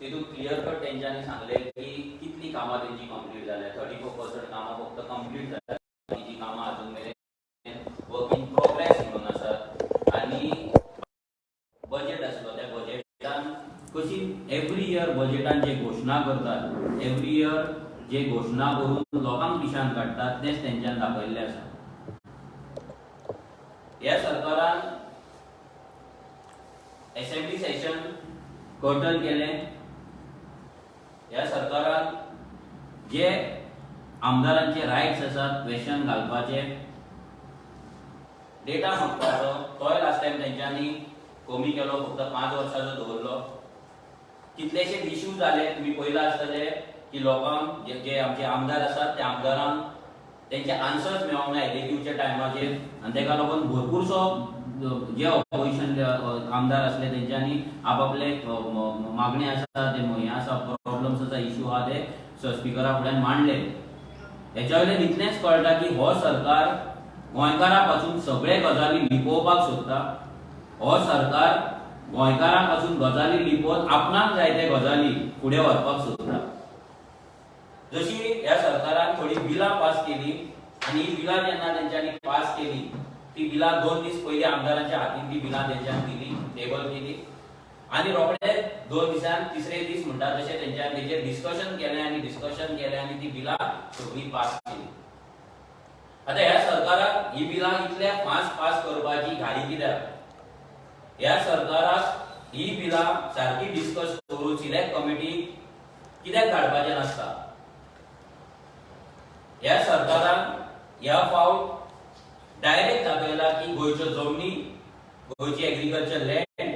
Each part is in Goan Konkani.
तितून क्लियर कट तेंच्यांनी सांगलें की कितली कामां तेंची कंप्लीट जाल्या. 34% कामां फक्त कंप्लीट जाल्या, बाकीची कामां अजून मेरेन वर्क इन प्रोग्रेस म्हणून आसात. आनी बजेट आसलो, त्या बजेटान कशी एवरी इयर बजेटान जे घोशणा करतात, एवरी इयर जे घोशणा करून लोकांक पिशान काडटात, तेंच तेंच्यान दाखयल्लें आसा. ह्या सरकारान एसेंब्ली सेशन कर्टल केलें. ह्या सरकारान जे आमदारांचे रायट्स आसात, क्वेश्चन घालपाचे, डेटा मागपाचो, तोय लास्ट टायम तेंच्यांनी कमी केलो, फक्त 5 वर्साचो दवरलो. कितलेशेच इश्यू जाले. तुमी पळयला आसतले की लोकांक जे आमचे आमदार आसात, त्या आमदारांक तेंचे आन्सर्स मेळोंक ना एलएक्यूच्या टायमाचेर. आनी तेका लागून भरपूरसो जे ऑपोजिशन आमदार आसले, तेंच्यांनी आपआपले मागणी आसा, ते हें आसा, प्रॉब्लम्स आसा, इश्यू आहा, ते स्पिकरा फुड्यान मांडले. हेच्या वयल्यान इतलेंच कळटा की हो सरकार गोंयकारा पासून सगळे गजाली लिपोवपाक सोदता. हो सरकार गोंयकारां पासून गजाली लिपोवन आपणाक जाय ते गजाली फुडें व्हरपाक सोदता. जशी ह्या सरकारान थोडी बिलां पास केली आनी ही बिलां जेन्ना तेंच्यांनी पास केली, ती बिलां 2 दीस पयलीं आमदारांच्या हातीन ती बिलां तेंच्यांनी दिली, टेबल केली आनी रोखडे 2 दिसान, तिसरे दीस म्हणटा तशें, तेंच्यांनी तेजेर डिस्कशन केलें आनी डिस्कशन केलें आनी ती बिलां सगळीं पास केली. आतां ह्या सरकाराक ही बिलां इतल्या फास्ट पास करपाची घाई कित्याक? ह्या सरकाराक ही बिलां सारकी डिस्कस करून सिलेक्ट कमिटी कित्याक धाडपाचें नासता? ह्या सरकारान ह्या फावट डायरेक्ट दाखयला की गोंयच्यो जमनी, गोंयची एग्रीकल्चर लँड,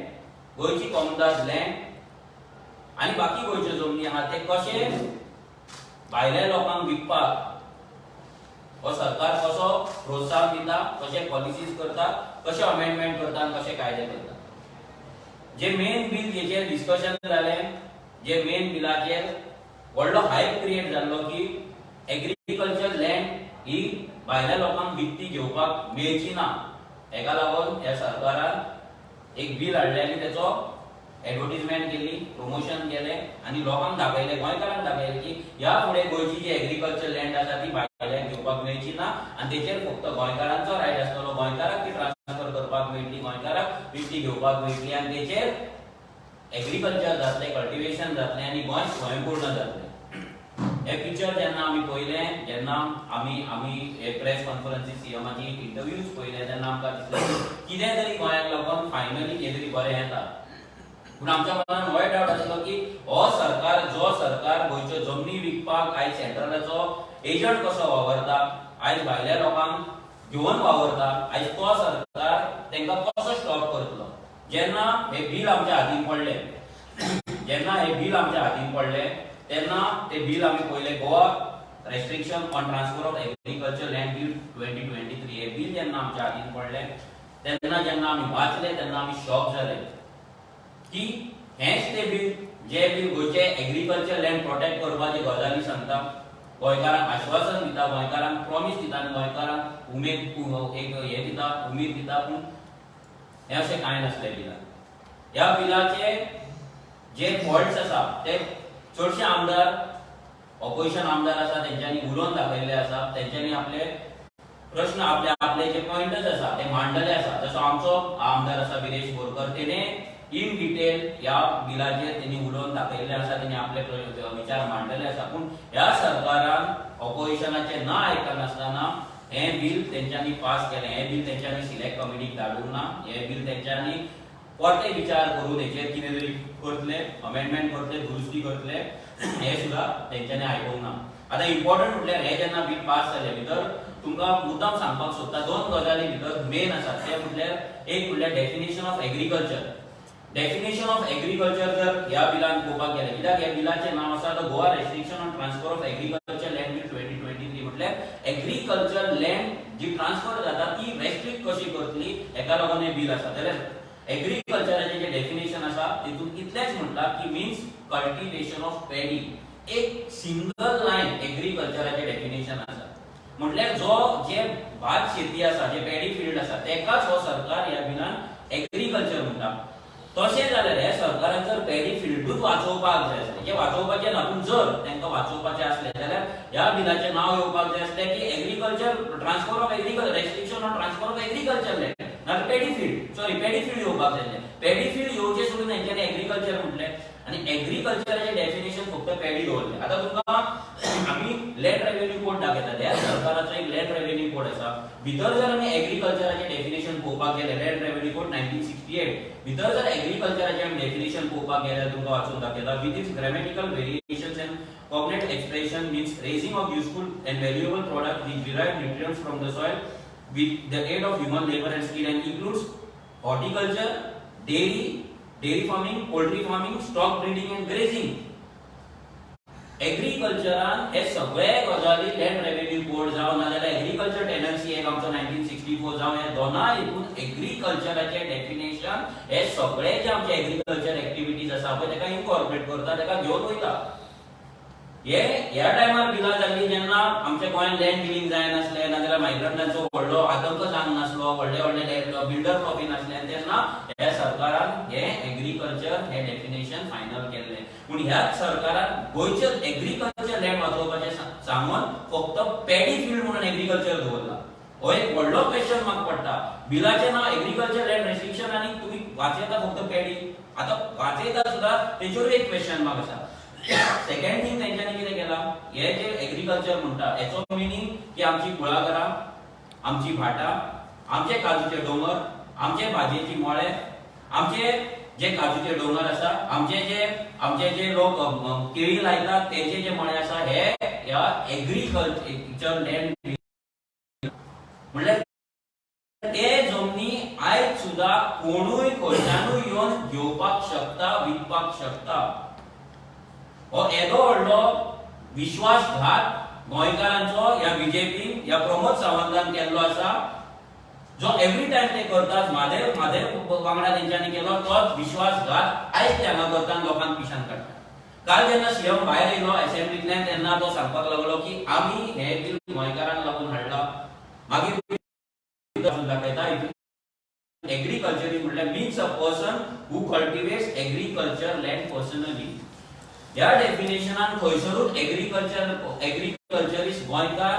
गोंयची कोमुनिदाद लँड आनी बाकी गोंयच्यो जमनी आहा, ते कशे भायल्या लोकांक विकपाक हो सरकार कसो प्रोत्साहन दिता, कशे पॉलिसीज करता, कशे अमेंडमेंट करता आनी कशे कायदे करता. जे मेन बील जेचेर डिस्कशन जालें, जे मेन बिलाचेर व्हडलो हायप क्रिएट जाल्लो की एग्रीकल्चर लँड ही भायल्या लोकांक विकती घेवपाक मेळची ना, हेका लागून ह्या सरकारान एक बील हाडलें आनी तेचो एडवर्टीजमेंट केली, प्रमोशन केलें आनी लोकांक दाखयलें, गोंयकारांक दाखयलें की ह्या फुडें गोंयची जी एग्रीकल्चर लँड आसा, ती भायल्यांक घेवपाक मेळची ना आनी तेचेर फक्त गोंयकारांचो रायट आसतलो, गोंयकाराक ती ट्रान्सफर करपाक मेळटली, गोंयकाराक विकती घेवपाक मेळटली आनी तेचेर एग्रीकल्चर जातलें, कल्टिवेशन जातलें आनी गोंय स्वयंपूर्ण जातलें. हे पिक्चर जेन्ना आमी पळयलें, जेन्ना आमी हे प्रेस कॉन्फरन्सी, सीएमाची इंटरव्यूज पळयले, तेन्ना आमकां दिसलें की कितें तरी गोंयांक लागून फायनली कितें तरी बरें येता. पूण आमच्या मनान होय डावट आसलो की हो सरकार, जो सरकार गोंयच्यो जमनी विकपाक आयज सेंट्रलाचो एजंट कसो वावरता, आयज भायल्या लोकांक घेवन वावरता, आयज तो सरकार तांकां कसो स्टॉप करतलो? जेन्ना हे बील आमच्या हातीन पडलें, जेन्ना हे बील आमच्या हातीन पडलें, तेन्ना ते बील आमी पळयलें. Goa Restriction on Transfer of Agriculture Land Bill 2023, hey bill जेन्ना आमच्या हातीन पडलें, तेन्ना जेन्ना आमी वाचले, तेन्ना आमी शॉक जाले की हेंच ते बील, जे बील गोंयचे एग्रीकल्चर लँड प्रोटेक्ट करपाचे गजाली सांगता, गोंयकारांक आश्वासन दिता, गोंयकारांक प्रॉमीस दिता आनी गोंयकारांक उमेद एक हे दिता, उमेद दिता. पूण हें अशें कांय नासलें बिलान. ह्या बिलाचे जे फॉल्ट्स आसा, ते चडशे आमदार, ऑपोजिशन आमदार आसा, तेंच्यांनी उलोवन दाखयल्ले आसा. तेंच्यांनी आपले प्रश्न, आपले आपले जे पॉयंटस आसा, ते मांडलेले आसा. जसो आमचो आमदार आसा विरेश बोरकर, तेणे इन डिटेल ह्या बिलाचेर तेणी उलोवन दाखयल्ले आसा, तेणी आपले विचार मांडलेले आसा. पूण ह्या सरकारान ऑपोजिशनाचे ना आयकनासतना हें बील तेंच्यांनी पास केलें. हें बील तेंच्यांनी सिलेक्ट कमिटीक धाडूंक ना. हें बील तेंच्यांनी परते विचार करून हेचेर कितें तरी करतले, अमेंडमेंट करतले, दुरुस्ती करतले, हें सुद्दां तेंच्यांनी आयकूंक ना. आतां इम्पॉर्टंट म्हटल्यार, हें जेन्ना बील पास जालें, भितर तुमकां मुद्दाम सांगपाक सोदता, दोन गजाली भितर मेन आसात. ते म्हटल्यार, एक म्हटल्यार definition of agriculture. Definition of agriculture जर ह्या बिलान पळोवपाक गेले, कित्याक ह्या बिलाचें नांव आसा the Goa Restriction on Transfer of Agriculture Land Bill 2023. म्हटल्यार एग्रीकल्चर लँड जी ट्रान्सफर जाता, ती रेस्ट्रिक्ट कशी करतली, हेका लागून हें बील आसा. जाल्यार एग्रीकल्चराचें जें डेफिनेशन आसा, तितून इतलेंच म्हटलां की मिन्स कल्टिवेशन ऑफ पॅडी. एक सिंगल लायन एग्रीकल्चराचें डेफिनेशन आसा. म्हटल्यार जो जे भात शेती आसा, जे पॅडी फिल्ड आसा, तेकाच हो सरकार ह्या बिलान एग्रीकल्चर म्हणटा. तशें जाल्यार हे सरकारान जर पॅडी फिल्डूच लँडूच वाचोवपाक जाय आसलें, जें वाचोवपाचें ना, पूण जर तांकां वाचोवपाचें आसलें जाल्यार ह्या बिलाचें नांव येवपाक जाय आसलें की agriculture transfer of agriculture restriction on transfer of agriculture land, नाजाल्यार paddy field, sorry, paddy field येवपाक जाय आसलें. पॅडी फील्ड येवचें सोडून हेंच्यांनी एग्रीकल्चर म्हटलें आनी एग्रीकल्चराचें डेफिनेशन फक्त पॅडी दवरलें. आतां तुमकां आमी लँड रेव्हेन्यू कोड दाखयतात. ह्या सरकाराचो एक लँड रेव्हेन्यू कोड आसा. भितर जर आमी एग्रीकल्चराचें डेफिनेशन पळोवपाक गेले, Land Revenue Code 1968 भितर जर एग्रीकल्चराचें आमी डेफिनेशन पळोवपाक गेल्यार, तुमकां वाचून दाखयता: "With its grammatical variations and cognate expression, means raising of useful and valuable products which derive nutrients from the soil with the aid of human labor and skill and includes horticulture, dairy, dairy farming, poultry farming, stock breeding and grazing." एग्रीकल्चरान हे सगळे गजाली, लँड रेव्हेन्यू कोड जावं नाजाल्यार एग्रीकल्चर टेनन्सी एक्ट आमचो 1964 जावं, ह्या दोनाय हितून एग्रीकल्चराचे डेफिनेशन हे सगळे जे आमचे एग्रीकल्चर एक्टिविटीज आसा पळय, ताका इनकॉर्पोरेट करता, ताका घेवन वयता. हे ह्या टायमार बिलां जाल्ली जेन्ना आमच्या गोंयांत लँड डिलींग जायनासलें, नाजाल्यार मायग्रंटांचो व्हडलो आतंक जावंक नासलो, व्हडले व्हडले बिल्डर प्रॉफी नासले आनी तेन्ना ह्या सरकारान हे एग्रीकल्चर हे डेफिनेशन फायनल केल्लें. पूण ह्याच सरकारान गोंयचे एग्रीकल्चर लँड वाचोवपाचें सांगून फक्त पॅडी फील्ड म्हणून एग्रीकल्चर दवरला. हो एक व्हडलो क्वेश्चन मार्क पडटा. बिलाचें नांव एग्रीकल्चर लँड रेस्ट्रिक्शन आनी तुमी वाचयता फक्त पॅडी. आतां वाचयता सुद्दां तेचेरूय एक क्वेश्चन मार्क आसा. सेकंड थिंग, तेंच्यांनी कितें केलां, हे जे एग्रीकल्चर म्हणटा हेचो मिनींग की आमची कुळागरां, आमची भाटां, आमचे काजूचे दोंगर, आमचे भाजयेची मळे, आमचे जे काजूचे दोंगर आसा, आमचे जे लोक अ, अ, केळी लायतात तेंचे जे मळे आसा, हे ह्या एग्रीकल्चर लँड म्हणल्यार ते जमनी आयज सुद्दां कोणूय खंयच्यानूय येवन घेवपाक शकता, विकपाक शकता. हो येदो व्हडलो विश्वासघात गोंयकारांचो ह्या बीजेपीन, ह्या प्रमोद सावंतान केल्लो आसा, जो एवरी टायम ते करतात. म्हादय म्हादय वांगडा तेंच्यांनी केलो तोच विश्वासघात आयज ते हांगा करता आनी लोकांक पिशान काडटा. काल जेन्ना सीएम भायर येयलो असेंब्लींतल्यान, तेन्ना तो सांगपाक लागलो की आमी हे बील गोंयकारांक लागून हाडला. मागीर दाखयता, एग्रीकल्चर म्हणल्यार means a person who cultivates agriculture land personally. ह्या डेफिनेशनान खंयसरूच एग्रीकल्चर, एग्रीकल्चरिस्ट गोंयकार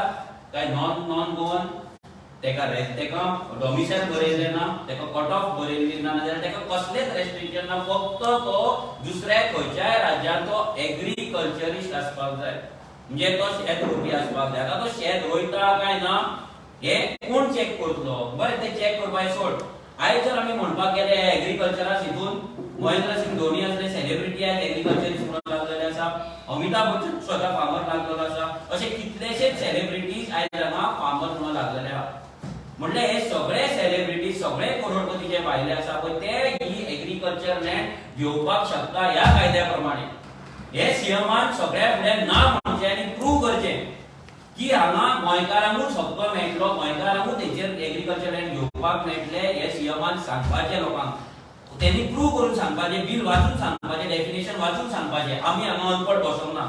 काय नॉन गोवन, तेका डॉमिसायल बरयल्लें ना, तेका कट ऑफ बरयल्ली ना, नाजाल्यार तेका कसलेच रेस्ट्रिक्शन ना. फक्त तो दुसऱ्या खंयच्याय राज्यान तो एग्रीकल्चरिस्ट आसपाक जाय, म्हणजे तो शेत रोवपी आसपाक जाय. आतां तो शेत रोयता काय ना हे कोण चॅक करतलो? बरें, ते चॅक करपाक सोड. आयज जर आमी म्हणपाक गेले एग्रीकल्चरा, हितून महेंद्र सिंग धोनी असले सेलिब्रिटी आयज एग्रीकल्चरिस्ट म्हणून लागलेले आसा. अमिताभ बच्चन स्वतः फार्मर लागलेलो आसा. अशे कितलेशेच सेलिब्रिटीज आयज हांगा फार्मर म्हणून लागलेले आहा. म्हणल्यार हे सगळे सेलिब्रिटी, सगळे करोडपती जे भायले आसा पळय, ते ही एग्रीकल्चर लँड घेवपाक शकता ह्या कायद्या प्रमाणे. हे सीएमान सगळ्या फुडें ना म्हणचें आनी प्रूव करचें की हांगा गोंयकारांकूच हक्क मेळटलो, गोंयकारांकूच हेचेर एग्रीकल्चर लँड घेवपाक मेळटले. हे सीएमान सांगपाचें लोकांक, तेणी प्रूव करून सांगपाचें, बील वाचून सांगपाचें, डेफिनेशन वाचून सांगपाचें. आमी हांगा अनपड बसोंक ना.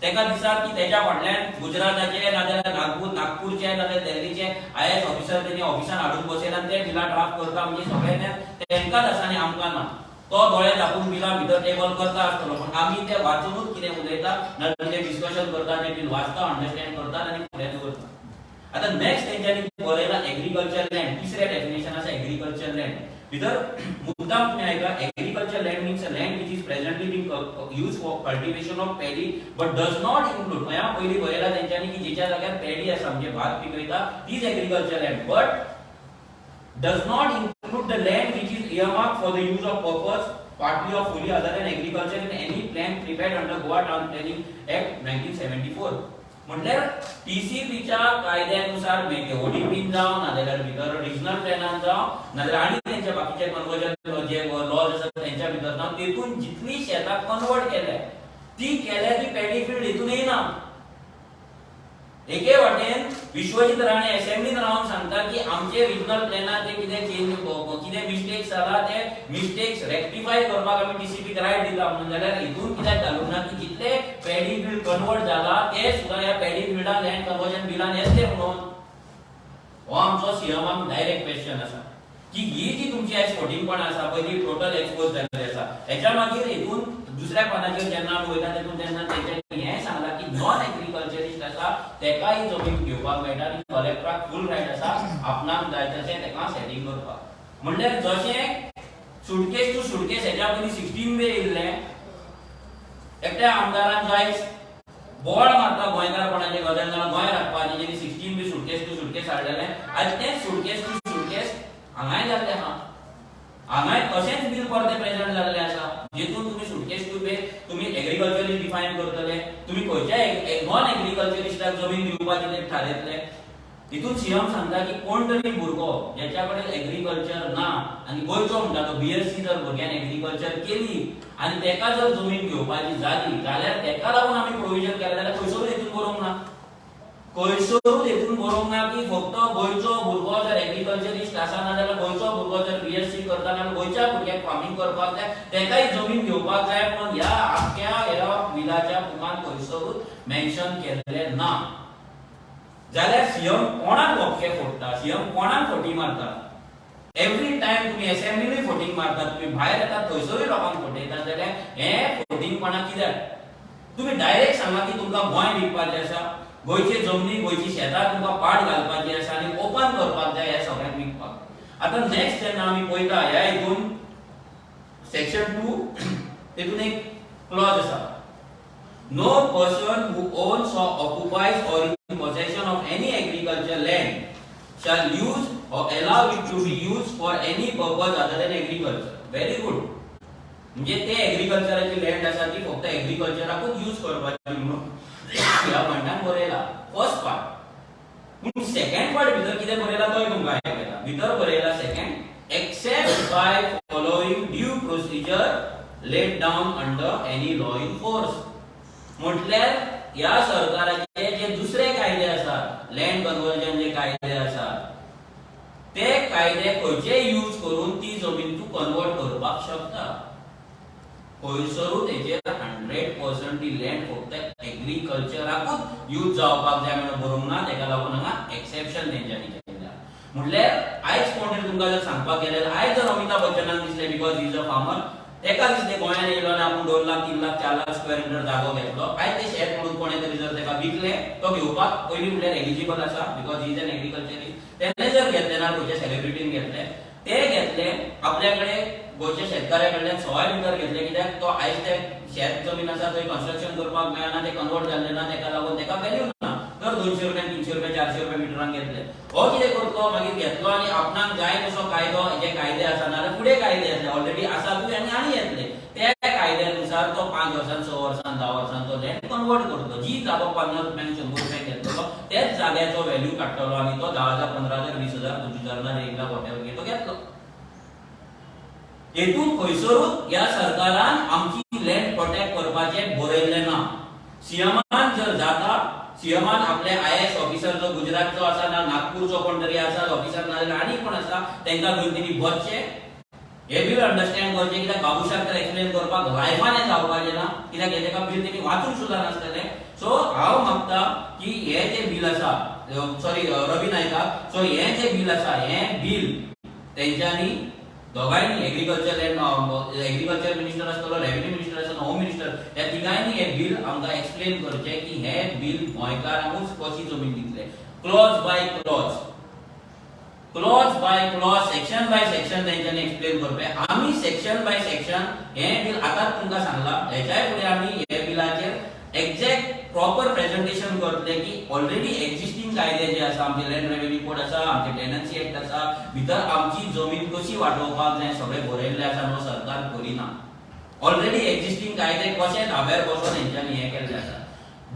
तेका दिसता की तेच्या फाटल्यान गुजराताचे नाजाल्यार नागपूरचे नाजाल्यार दिल्लीचे आयएएस ऑफिसर तेणी ऑफिसान हाडून बसयला आनी ते बिलां ड्राफ्ट करता, म्हणजे सगळे तेंकाच आसा आनी आमकां ना. तो दोळे धापून बिलां भितर टेबल करता आसतलो, पण आमी ते वाचूनच कितें उलयता, नाजाल्यार कितें डिस्कशन करता, ते बील वाचता, अंडरस्टँड करतात आनी फुडें दवरता. आतां नेक्स्ट तेंच्यांनी बरयला एग्रीकल्चर लँड. तिसरें डेफिनेशन आसा एग्रीकल्चर लँड. भितर मुद्दाम तुम्ही ऐका: agriculture land means a land which is presently being used for cultivation of paddy but does not include. ह्या पयलीं बरयला तेंच्यांनी की जेच्या जाग्यार पॅडी आसा, म्हणजे भात पिकयता, तीच agriculture land, but does not include the land which is earmarked for the use of purpose partly or fully other than agriculture in any plan prepared under Goa Town Planning Act 1974. म्हटल्यार टीसीपीच्या कायद्यानुसार, ओडीपीन जावं, नाजाल्यार भितर रिजनल प्लॅनान जावं, नाजाल्यार आनी तेंच्या बाकीचे कन्वर्जन जे लॉज आसात तेंच्या भितर जावं, तेतून जितली शेतां कन्वर्ट केल्या ती केल्या ती पॅडी फील्ड हितून येयना. एके वाटेन विश्वजीत राणे असेंब्लीन रावन सांगता की आमचे रिजनल प्लॅनात ते कितें चेंज, कितें मिस्टेक्स जाला, ते मिस्टेक्स रेक्टिफाय करपाक आमी टीसीपीक रायट दिता म्हणून. जाल्यार हितून कित्याक घालूंक ना की जितले पॅडी फील्ड कन्वर्ट जाला ते सुद्दां ह्या पॅडी फिल्डान लँड कन्वर्जन बिलान येतले म्हणून? हो आमचो सीएमाक डायरेक्ट क्वेश्चन आसा की ही जी तुमची आयज फटींगपणां आसा पळय, ती टोटल एक्सपोज जाल्ली आसा. हेच्या मागीर हितून दुसरे दुसऱ्या पानाचेर जेन्ना आमी वयता तेतून तेन्ना तेंच्यांनी हें सांगलां की नॉन एग्रीकल्चरिस्ट आसा तेकाय ही जमीन घेवपाक मेळटा आनी कलेक्टराक फूल रायट आसा आपणाक जाय तशें तेका सेटींग करपाक. म्हणल्यार जशें सुटकेस टू सुटकेस हेच्या पयलीं 16 वे येयल्लें, एकट्या आमदारान जायज बोवाळ मारता गोंयकारपणाचें गजाल जाल्यार गोंय राखपाचें जेणी 16 बी सुटकेस टू सुटकेस हाडलेलें, आनी तेंच सुटकेस टू सुटकेस हांगाय जाल्लें आहा. हांगाय तशेंच बील परतें प्रेझेंट जाल्लें आसा जेतून तुमी सुटकेस टू पे तुमी एग्रीकल्चरिस्ट डिफायन करतले, तुमी खंयच्याय नॉन एग्रीकल्चरिस्टाक जमीन दिवपाची ते थारयतले. हितून सीएम सांगता की कोण तरी भुरगो ज्याच्या कडेन एग्रीकल्चर ना आनी गोंयचो म्हणटा तो बीएससी जर भुरग्यान एग्रीकल्चर केली आनी तेका जर जमीन घेवपाची जाली जाल्यार तेका लागून आमी प्रोविजन केलें जाल्यार खंयसरूच हेतून बरोवंक ना, खंयसरूच हेतून बरोवंक ना की फक्त गोंयचो भुरगो जर एग्रीकल्चरिस्ट आसा ना जाल्यार गोंयचो भुरगो जर बीएससी करता ना गोंयच्या भुरग्याक फार्मींग करपाक जाय तेकाय जमीन घेवपाक जाय म्हणून ह्या आख्ख्या ह्या बिलाच्या बुकान खंयसरूच मेन्शन केल्लें ना. जाल्यार सीएम कोणाक धपके फोडटा, सीएम कोणाक फटी मारता? एवरी टायम तुमी असेंब्लीनूय फटींग मारता, तुमी भायर येतात थंयसरूय लोकांक फटयतात, जाल्यार हें फटींगपणां कित्याक? तुमी डायरेक्ट सांगा की तुमकां गोंय विकपाचें आसा, गोंयचे जमनी गोंयची शेतां तुमकां पाड घालपाची आसा आनी ओपन करपाक जाय ह्या सगळ्यांक विकपाक. आतां नेक्स्ट जेन्ना आमी पळयता ह्या हितून सेक्शन 2 तेतून एक क्लॉज आसा, no person who owns or occupies or in possession of any agriculture land shall use or allow it to be used for any purpose other than agriculture. Very good. म्हणजे ते एग्रीकल्चराची लँड आसा ती फक्त एग्रीकल्चराकूच यूज करपाची म्हणून ह्या पॉयंटान बरयला फर्स्ट पार्ट. पूण सेकंड पार्ट भितर कितें बरयला तोय तुमकां आयकयता. भितर बरयला second, except by following due procedure laid down under any law in force. म्हटल्यार ह्या सरकाराचे जे दुसरे कायदे आसात, लँड कन्वर्जन जे कायदे आसात ते कायदे खंयचे यूज करून ती जमीन तूं कन्वर्ट करपाक शकता. खंयसरूच हेचेर 100% ती लँड फक्त एग्रीकल्चराकूच यूज जावपाक जाय म्हणून बरोवंक ना. तेका लागून हांगा एक्सेप्शन तेंच्यांनी केल्लें. म्हणल्यार आयज कोण तरी तुमकां जर सांगपाक गेले, आयज जर अमिताभ बच्चनाक दिसलें because he is a farmer, तेका दिसलें गोंयांत येयलो आनी आपूण 2 लाख 3 लाख 4 लाख स्क्वेअर मिटर जागो घेतलो, आयज ते शेत म्हणून कोणें तरी जर तेका विकलें, तो घेवपाक पयलीं म्हणल्यार एलिजिबल आसा because he is an agriculturist. तेणें जर घेतलें ना खंयच्या सेलिब्रिटीन घेतलें, ते घेतले आपल्या कडेन गोंयच्या शेतकाऱ्या कडल्यान सवाय भितर घेतले, कित्याक तो आयज ते शेत जमीन आसा थंय कन्स्ट्रक्शन करपाक मेळना, ते कन्वर्ट जाल्लें ना, तेका लागून तेका व्हॅल्यू ना, तर 200 रुपया 300 रुपया 400 रुपया मिटरान घेतले. हो कितें करतलो मागीर घेतलो आनी आपणाक जाय तसो कायदो, जे कायदे आसा नाजाल्यार फुडें कायदे येतले ऑलरेडी आसातूय आनी आनी येतले, त्या कायद्यानुसार तो 5 वर्सान 6 वर्सान 10 वर्सान तो लँड कन्वर्ट करतलो. जी जागो 50 रुपयांक 100 रुपयांक घेतलो त्याच जाग्याचो व्हॅल्यू काडटलो आनी तो 10,000 15,000 20,000 25,000 ना 1 लाख वॉटेवर तो घेतलो. हेतून खंयसरूच ह्या सरकारान आमची लँड प्रोटेक्ट करपाचें बरयल्लें ना. सीएमान जर जाता, सीएमान आपले आयएएस ऑफिसर जो गुजरातचो आसा ना नागपूरचो कोण तरी आसा ऑफिसर ना जाल्यार आनी कोण आसा तेंकां घेवन तेणी बसचें, हे बील अंडरस्टँड करचें, कित्याक बाबूशाक तर एक्सप्लेन करपाक लायफान हें जावपाचें ना, कित्याक हें तेका बील तेणी वाचूंक सुद्दां नासतलें. सो हांव मागता की हें जें बील आसा, सॉरी रवी नायका, सो हें जें बील आसा हें बील तेंच्यांनी दोगांयनी एग्रीकल्चर लँड एग्रीकल्चर मिनिस्टर आसतलो, रेव्हेन्यू मिनिस्टर आसतलो, होम मिनिस्टर, ह्या तिगांयनी हें बील आमकां एक्सप्लेन करचें की हें बील गोंयकारांकूच कशी जमीन दितले, clause by clause, clause by clause, section by section तेंच्यांनी एक्सप्लेन करचें. आमी सेक्शन बाय सेक्शन हें बील आतांच तुमकां सांगलां, हेच्याय फुडें आमी हे बिलाचेर एक्झॅक्ट प्रॉपर प्रेझेंटेशन करतले की ऑलरेडी एक्झिस्टींग कायदे जे आसा, आमचे लँड रेव्हेन्यू कोड आसा, आमचे टेनन्सी एक्ट आसा, भितर आमची जमीन कशी वाटोवपाक जाय सगळें बरयल्लें आसा, न्हू सरकार करिना. ऑलरेडी एक्झिस्टींग कायदे कशे धाब्यार बसून हेंच्यांनी हें केल्लें आसा.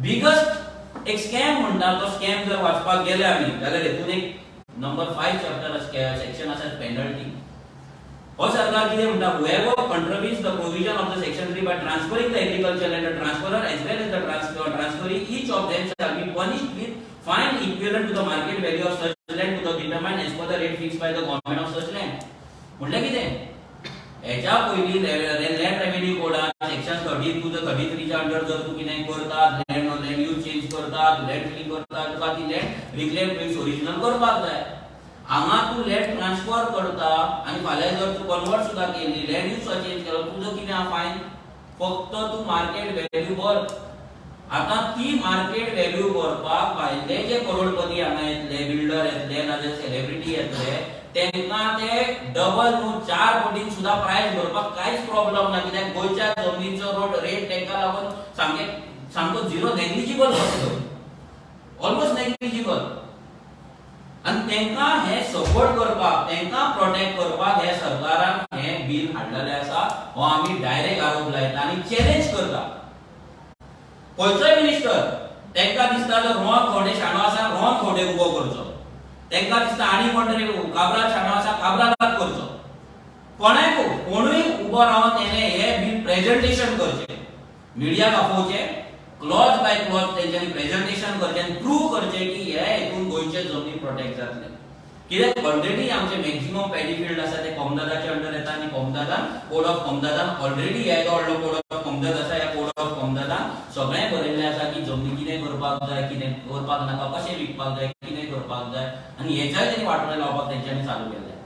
बिगस्ट एक स्कॅम म्हणटा तो स्कॅम जर वाचपाक गेले आमी जाल्यार हेतून एक नंबर 5 चॅप्टर सेक्शन आसा पेनल्टी. हो सरकार कितें म्हणटा, whoever contravenes the provision of the section 3 by transferring the agriculture land, the transferor as well as the transferee, each of them shall be punished with fine equivalent to the market value of such land to the determined as per the rate fixed by the government of such land. म्हणल्यार कितें, हेच्या पयलीं लँड रेव्हेन्यू कोडान सेक्शन 32 जर 33 च्या अंडर जर तूं कितें करता, लँड यूज चेंज करता, लँड फिलिंग करता, तुका ती लँड रिक्लेम टू ओरिजिनल करपाक जाय. हांगा तूं लँड ट्रान्सफर करता आनी फाल्यां जर तूं कन्वर्ट सुद्दां केली, लँड यूज चेंज केलो, तुजो कितें आहा फायन? फक्त तूं मार्केट व्हॅल्यू भर. आतां ती मार्केट व्हॅल्यू भरपाक भायले जे करोडपती हांगा येतले, बिल्डर येतले, नाजाल्यार सेलिब्रिटी येतले, तेंकां ते डबल न्हू 4 कोटीन सुद्दां प्रायस भरपाक कांयच प्रॉब्लम ना, कित्याक गोंयच्या जमनीचो रेट तेंकां लागून सामके सामको झिरो, नेग्लिजिबल कसो, ऑलमोस्ट नेग्लिजिबल. आनी तेंकां हे सपोर्ट करपाक, तेंकां प्रोटेक्ट करपाक हे सरकारान हे बील हाडलेलें आसा. हो आमी डायरेक्ट आरोप लायता आनी चॅलेंज करता खंयचोय मिनिस्टर. तेंकां दिसता जर रोहन खंवटे शाणो आसा, रोहन खंवटे उबो करचो. तेंकां दिसता आनी कोण तरी काब्राल शाणो आसा, काब्रालाक करचो. कोणाक कोणूय उबो रावन तेणें हे बील प्रेजेंटेशन करचें, मिडियाक आपोवचें, क्लॉज बाय क्लॉज तेंच्यांनी प्रेजेंटेशन करचें आनी प्रूव करचें की हे हितून गोंयचे जमनी प्रोटेक्ट जातले. कित्याक ऑलरेडी आमचे मॅक्झिमम पॅडी फिल्ड आसा ते कोमदादाच्या अंडर येता आनी कोमदादान कोड ऑफ कोमदादान ऑलरेडी हे व्हडलो कोड ऑफ कोमदाद आसा. ह्या कोड ऑफ कोमदादान सगळें बरयल्लें आसा की जमनी कितें करपाक जाय, कितें करपाक नाका, कशें विकपाक जाय, कितें करपाक जाय, आनी हेच्याय तेणी वाटोळे लावपाक तेंच्यांनी चालू केलें.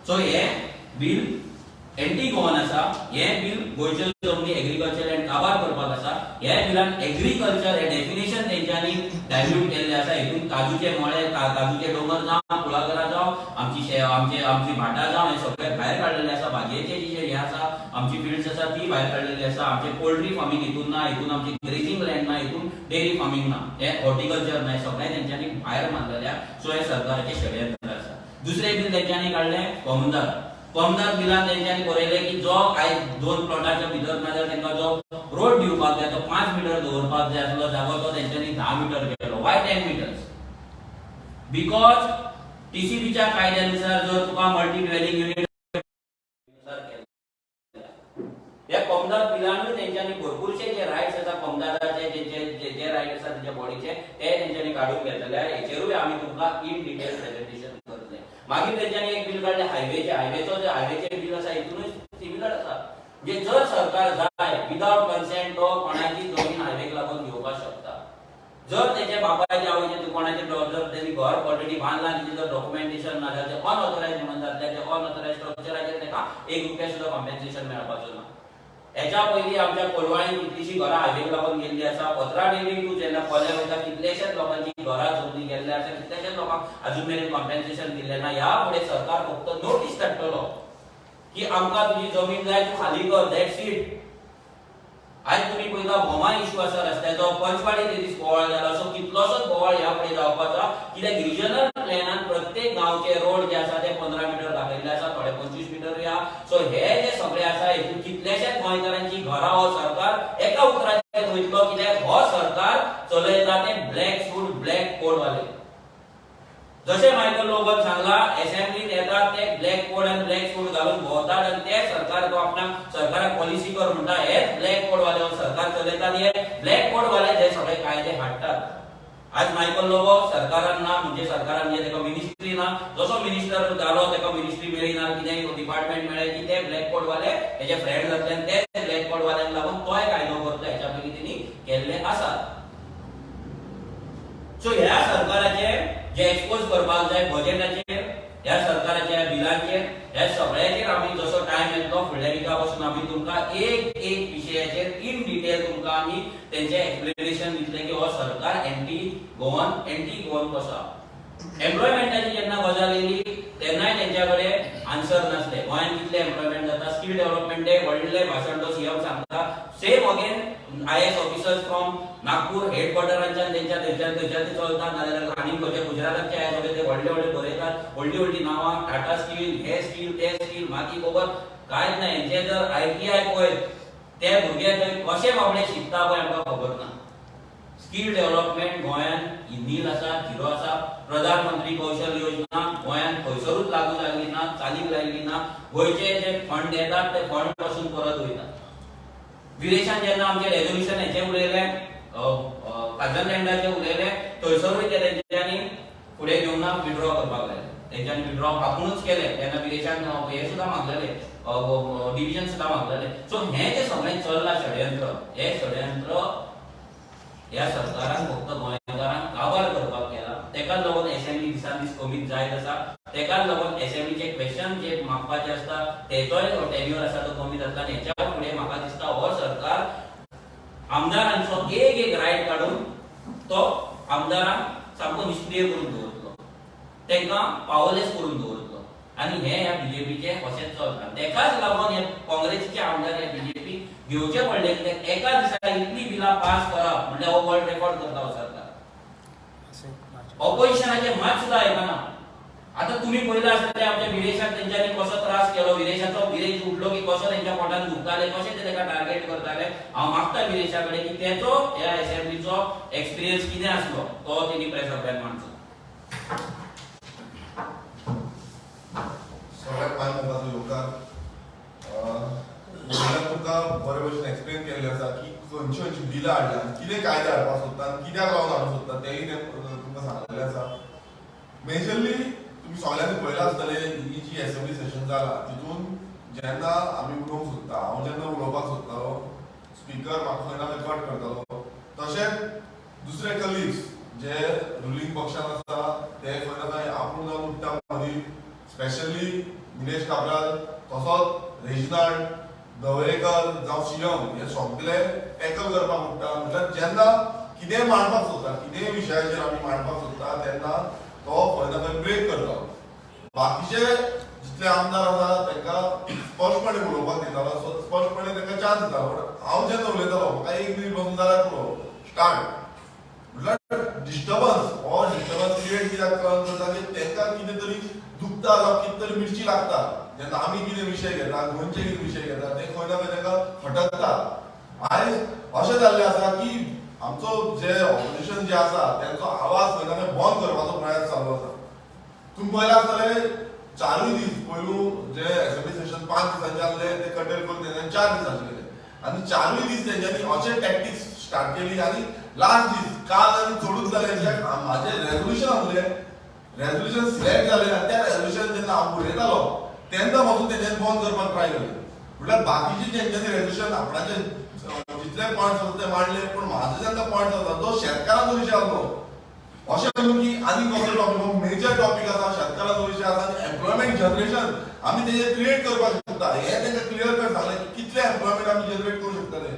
सो हे बील एंटी गोवन आसा. हे बील गोंयच्यो जमनी एग्रीकल्चर लँड काबार करपाक आसा. ह्या बिलान एग्रीकल्चर हे डेफिनेशन तेंच्यांनी डायल्यूट केल्लें आसा. हितून काजूचे मळे, काजूचे दोंगर जावं, कुळागरां जावं, आमची आमची आमची भाटां जावं, हे सगळें भायर काडलेलें आसा. भाजयेचे जे हे आसा, आमची फिल्ड्स आसा ती भायर काडलेली आसा. आमचे पोल्ट्री फार्मींग हितून ना, हितून आमची ग्रेजींग लँड ना, हितून डेअरी फार्मींग ना, हे हॉर्टिकल्चर ना, हे सगळें तेंच्यांनी भायर मारलेलें. सो हे सरकाराचें षडयंत्र आसा. दुसरें बील तेंच्यांनी काडलें कोमुनिदाद. कोमदाद बिलान तेंच्यांनी बरयलें की जो आयज 2 प्लॉटाच्या भितर नाजाल्यार तेंकां जो रोड दिवपाक जाय तो 5 मिटर दवरपाक जाय आसलो जागो, तो तेंच्यांनी 10 मिटर केलो. Y 10 metres? Because टीसीबीच्या कायद्यानुसार जर तुका मल्टी ड्वेलिंग युनिट ह्या कोमदाद बिलानूय तेंच्यांनी भरपूरशे जे रायट्स आसा कोमदादाचे, जे जे रायट आसा तेंच्या बॉडीचे, ते तेंच्यांनी काडून घेतले. हेचेरूय आमी तुमकां इन डिटेल प्रेजेंटेशन करतले. मागीर तेंच्यांनी एक बील काडलें हायवेचें. हायवेचो जे हायवेचें बील आसा हितूनय सिमिलर आसा. म्हणजे जर सरकार जाय विदावट कन्सेंट तो कोणाची जमीन हायवेक लागून घेवपाक शकता. जर तेच्या बापायचे आवयचे कोणाचे जर तेणी घर ऑलरेडी बांदला, तेजें जर डॉक्युमेंटेशन ना जाल्यार ते अनऑथरायज म्हणून जातले. ते अनऑथरायज स्ट्रक्चराचेर तेका 1 रुपया सुद्दां कॉम्पेन्सेशन मेळपाचो ना. हेच्या पयलीं आमच्या कोलवाळीन कितलीशीं घरां हायवेक लागून गेल्ली आसा. पत्रादेवी टू जेन्ना कोल्यार वयता कितलेशेच लोकांची घरां जमनी गेल्ले आसा, कितलेशेच लोकांक अजून मेरेन कॉम्पेन्सेशन दिल्लें ना. ह्या फुडें सरकार फक्त नोटीस धाडटलो की आमकां तुजी जमीन जाय, तूं खाली कर, that's it. आयज तुमी पळयता भोमा इशू आसा रस्त्याचो, पंचवाडी ते दीस बोवाळ जाला. सो कितलोसोच बोवाळ ह्या फुडें जावपाचो, कित्याक रिजनल प्लॅनान प्रत्येक गांवचे रोड जे आसा ते 15 मिटर दाखयल्ले आसा, थोडे 25 मिटर या. सो हे जे सगळे आसा हितून कितलेशेच गोंयकारांची घरां हो सरकार एका उतराचेर वयतलो, कित्याक हो सरकार चलयता ते ब्लॅक सूट ब्लॅक कोड वाले. जशें मायकल लोबोन सांगला, असेंब्लीत येतात ते ब्लॅक कोड आनी ब्लॅक सूट घालून भोंवतात आनी ते सरकार तो आपणाक सरकाराक पॉलिसी कर म्हणटा. हेच ब्लॅक कोड वाले हो सरकार चलयतात. हे ब्लॅक कोड वाले जे सगळे कायदे हाडटात. आज मायकल लोबो सरकारान ना, म्हणजे सरकारान म्हणजे तेका मिनिस्ट्री ना, जसो मिनिस्टर जालो तेका मिनिस्ट्री मेळ्ळी ना, कितें डिपार्टमेंट मेळ्ळें की ते ब्लॅक कोड वाले तेजे फ्रेंड जातले आनी ते ब्लॅक कोड वाल्यांक लागून तोय कायदो करता. हेच्या पयलीं तेणी केल्ले आसात. सो ह्या सरकाराचे जे एक्सपोज करपाक जाय बजेटाचेर, ह्या सरकाराच्या बिलांचेर, ह्या सगळ्याचेर आमी जसो टायम येतलो फुडल्या विका पासून आमी तुमकां एक एक विशयाचेर इन डिटेल तुमकां आमी तेंचे एक्सप्लेनेशन दितले की हो सरकार एंटी गोवन, एंटी गोवन कसो. एम्प्लॉयमेंटाची जेन्ना गजाल येयली तेन्नाय तेंच्या कडेन आन्सर नासले. गोंयांत कितले एम्प्लॉयमेंट जाता, स्कील डेव्हलपमेंट व्हडलें भाशण तो सीएम सांगता. Same again IAS officers from Nagpur हेडक्वॉर्टरांच्यान तेंच्या थंयच्यान थंयच्यान ते चलतात, नाजाल्यार आनी खंयच्या गुजराताचे आयएएस ऑफिसर ते व्हडले व्हडले बरयतात, व्हडली व्हडली नांवां, टाटा स्टील, हे स्टील, ते स्टील, माती खबर कांयच ना. हेंचे जर आयटीआय पळयत ते भुरगे थंय कशे बाबडे शिकता पळय आमकां खबर ना. स्कील डेव्हलपमेंट गोंयांत नील आसा, झिरो आसा. प्रधानमंत्री कौशल योजना गोंयांत खंयसरूच लागू जाल्ली ना, चालीक लायल्ली ना. गोंयचे जे फंड येतात ते फंड पासून परत वयतात. विदेशान जेन्ना आमचे रेजोल्युशन हेचे उलयले, खाजन लँडाचे उलयले, थंयसरूय ते तेंच्यांनी फुडें घेवन ना, विड्रॉ करपाक लायले. तेंच्यांनी विड्रॉ आपुणूच केले तेन्ना विदेशान हे सुद्दां मागलेले, डिविजन सुद्दां मागलेले. सो हें जें सगळें चल्लां षडयंत्र, हें षडयंत्र ह्या सरकारान फक्त गोंयकारांक काबार करपाक केला. तेकाच लागून एसेंब्ली दिसान दीस कमीच जायत आसा. तेकाच लागून एसेंब्लीचे क्वेश्चन जे मागपाचे आसता तेचोय टेन्युअर आसा तो कमी जातलो. आनी हेच्या फुडें म्हाका दिसता हो सरकार आमदारांचो एक एक रायट काडून तो आमदारांक सामको निश्क्रीय करून दवरतलो, तांकां पावरलेस करून दवरतलो. आनी हे ह्या बीजेपीचे अशेंच चलता. तेकाच लागून हे काँग्रेसीचे आमदार हे बीजेपी घेवचे पडले कित्याक एका दिसा इतली बिलां पास करप म्हणल्यार हो वर्ल्ड रेकॉर्ड करता हो सरकार. ऑपोजिशनाचे मात सुद्दां आयकना. आता तुम्ही पळयला आसतले आमच्या विरेशाक तेंच्यांनी कसो त्रास केलो, विरेशाचो विरेश उठलो की कसो तेंच्या पोटान दुखताले, कशें ते तेका टार्गेट करताले. हांव मागता विरेशा कडेन की तेचो ह्या एसेंब्लीचो एक्सपिरियन्स कितें आसलो तो तेणी प्रेस आपल्यान मांडचो. सगळ्यात माय मोगाचो येवकार. तुमकां बरे भशेन एक्सप्लेन केल्लें आसा की खंयची खंयची बिलां हाडल्या, कितें कायदे हाडपाक सोदता आनी कित्याक लावन हाडूंक सोदता तेंय ते तुमकां सांगलेलें आसा. मेजरली तुमी सगळ्यांनी पळयलां आसतलें ही जी एसेंब्ली सेशन जाला तितून जेन्ना आमी उलोवंक सोदता, हांव जेन्ना उलोवपाक सोदतालो स्पिकर म्हाका खंय ना खंय कट करतालो. तशेंच दुसरे कलिग्स जे रुलींग पक्षान आसा ते खंय ना खंय आपूण जावन उठ्ठा मदीं, स्पेशली निलेश काब्राल तसोच रेजिनाल्ड दवरेकर जावं सीएम हे सगळे टॅकल करपाक उठ्ठा. म्हटल्यार जेन्ना कितेंय मांडपाक सोदता, कितेंय विशयाचेर आमी मांडपाक सोदता तेन्ना तो खंय ना खंय ब्रेक करता. बाकीचे जितले आमदार आसा तांकां स्पश्टपणे उलोवपाक दितालो, स्पश्टपणे तांकां चान्स दितालो. बट हांव जेन्ना उलयतालो म्हाका एक मिनीट बसून जाल्यार पुरो स्टार्ट. म्हटल्यार डिस्टर्बन्स, हो डिस्टर्बन्स क्रिएट कित्याक करता की तांकां कितें तरी दुखता जावं कितें तरी मिर्ची लागता. जेन्ना आमी कितें विशय घेता, गोंयचे कितें विशय घेता ते खंय ना खंय तांकां खटकता. आयज अशें जाल्लें आसा की आमचो जे ऑपोजिशन जे आसा तेंचो आवाज खंय ना खंय बंद करपाचो प्रयास चालू आसा. तुमी पळयलां आसतलें चारूय दीस पयलू जे एसेंब्ली सेशन 5 दिसांचे आसले ते कटेल करून तेंच्यांनी 4 दिसांचे केले आनी चारूय दीस तेंच्यांनी अशे टॅक्टिक्स स्टार्ट केली. आनी लास्ट दीस काल आनी चडूच जालें कित्याक म्हाजें रेजोल्युशन आसलें, रेजोल्युशन सिलेक्ट जालें आनी त्या रेजोल्युशन जेन्ना हांव उलयतालो तेन्ना पासून तेंच्यांनी बंद करपाक ट्राय केलें. म्हटल्यार बाकीचे तेंच्यांनी रेजोल्युशन आपणाचे जितले पॉयंट्स आसा ते मांडले, पूण म्हाजो जेन्ना पॉयंट आसा तो शेतकारांचो विशय आसलो. अशें न्हू की आनी कसलो टॉपीक, मेजर टॉपीक आसा शेतकारांचो विशय आसा आनी एम्प्लॉयमेंट जनरेशन आमी तेजेर क्रिएट करपाक शकता. हें तांकां क्लियर कट सांगलें की कितले एम्प्लॉयमेंट आमी जनरेट करूं शकतले,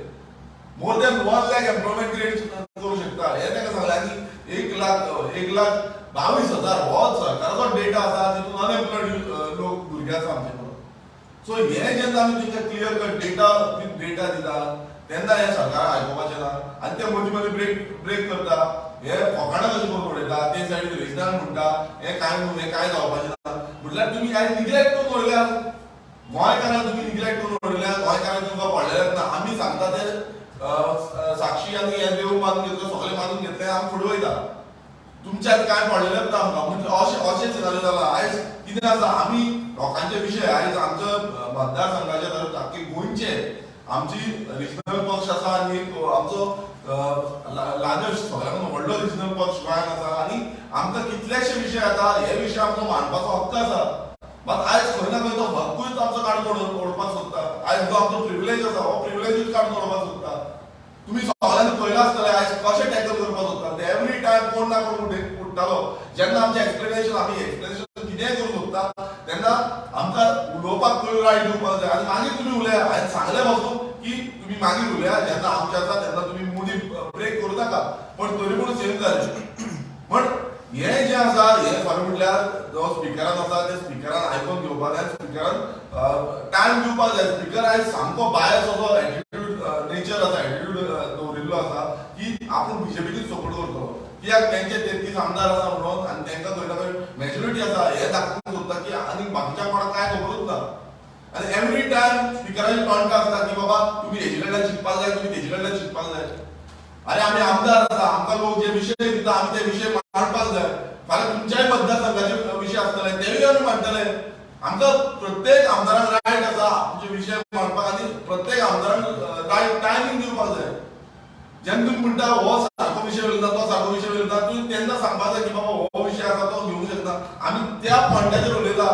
more than 1 lakh employment create करूं शकता हें तांकां सांगलें. आनी 1,22,000 हो सरकाराचो डेटा आसा तितून अनएम्प्लॉयड लोक भुरगे आसा आमचे कडेन. सो हें जेन्ना आमी तांकां clear cut data with data दिता तेन्ना हें सरकाराक आयकुपाचें ना आनी ते मदीं मदीं ब्रेक करता, हे फकाणां कशें करून उडयता, ते सायडीन रेजिनाल्ड म्हणटा हें कांय न्हू, हें कांय जावपाचें ना. म्हटल्यार तुमी कांय निग्लेक्ट करून उडयल्यात, गोंयकारांक तुमी निग्लेक्ट करून उडयल्यात, गोंयकारांक तुमकां पडलेलेंच ना. आमी सांगता ते साक्षी आनी हे देव मानून घेतले, सगळें मानून घेतले, आमी फुडें वयता, तुमच्यान कांय पडलेलेंच ना आमकां. म्हणजे अशें अशें सिनारियो जाला. आयज कितें आसा, आमी लोकांचे विशय आयज आमच्या मतदारसंघाचे तर आख्खे गोंयचे आमची रिजनल पक्ष आसा आनी एक आमचो लार्जस्ट सगळ्यांत व्हडलो रिजनल पक्ष गोंयांत आसा आनी आमकां कितलेशे विशय आसा, हे विशय आमचो मांडपाचो हक्क आसा. मात आयज खंय ना खंय तो हक्कूच आमचो काडून ओडपाक सोदता. आयज जो आमचो प्रिविलेज आसा हो प्रिविलेजूच काडून ओडपाक सोदता. तुमी सगळ्यांनी पळयलां आसतलें आयज कशें टॅकल करपाक सोदता. एवरी टायम कोण ना कोण उठतालो. जेन्ना आमचें एक्सप्लेनेशन, आमी एक्सप्लेनेशन कितेंय करूंक सोदता तेन्ना आमकां उलोवपाक पयलू रायट दिवपाक जाय आनी मागीर तुमी उलया. हांवें सांगलें पासून की तुमी मागीर उलया, जेन्ना आमचें आसा तेन्ना तुमी मदीं ब्रेक करूं नाका, पण तरी पूण सेम जालें. पण हें जें आसा हें खरें म्हटल्यार जो स्पिकरान आसा ते स्पिकरान आयकून घेवपाक जाय, स्पिकरान टायम दिवपाक जाय. स्पिकर आयज सामको बायस असो एटिट्यूड नेचर आसा, एटिट्यूड दवरिल्लो आसा की आपूण बीजेपीकूच सपोर्ट करतलो कित्याक तेंचे 33 आमदार आसा म्हणून आनी तेंकां खंय ना खंय मेजॉरिटी आसा हें दाखोवंक सोदता की आनी बाकीच्या कोणाक कांय खबरूच ना. आनी एवरी टायम स्पिकराची टॉन्ट आसता की बाबा तुमी हेजे कडल्यान शिकपाक जाय, तुमी तेजे कडल्यान शिकपाक जाय. अरे आमी आमदार आसा, आमकां लोक जे विशय दिता आमी ते विशय मांडपाक जाय. फाल्यां तुमच्याय मतदारसंघाचे विशय आसतले तेवूय आमी मांडटले. आमकां प्रत्येक आमदारांक रायट आसा आमचे विशय मांडपाक आनी प्रत्येक आमदारांक रायट टायमींग दिवपाक जाय. जेन्ना तुमी म्हणटा हो सारको विशय उलयता, तो सारको विशय उलयता, तुमी तेन्ना सांगपाक जाय की बाबा हो विशय आसा तो घेवंक शकता. आमी त्या पॉयंटाचेर उलयता.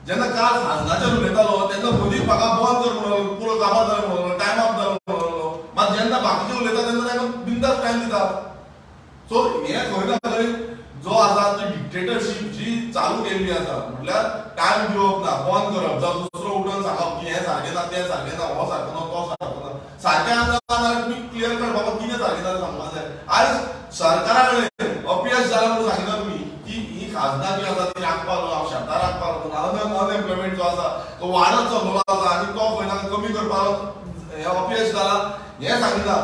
जेन्ना काल साजनाचेर उलयतालो तेन्ना मदीं म्हाका बंद कर म्हणून पुरो कामां जालें म्हणून टायम अप जालो म्हणून, मात जेन्ना बाकीचे उलयता तेन्ना तांकां बिंदास टायम दिता. सो हें खंय ना खंय जो आसा ती डिक्टेटरशीप जी चालू केल्ली आसा, म्हटल्यार टायम दिवप ना, बंद करप, जावं दुसरो उठून सांगप की हें सारकें ना, तें सारकें ना, हो सारको ना, तो सारको ना, सारकें आसा जाल्यार तो वाडत चल्लेलो आसा आनी तो खंय ना कमी करपाक अपयश जाला हें सांगिना.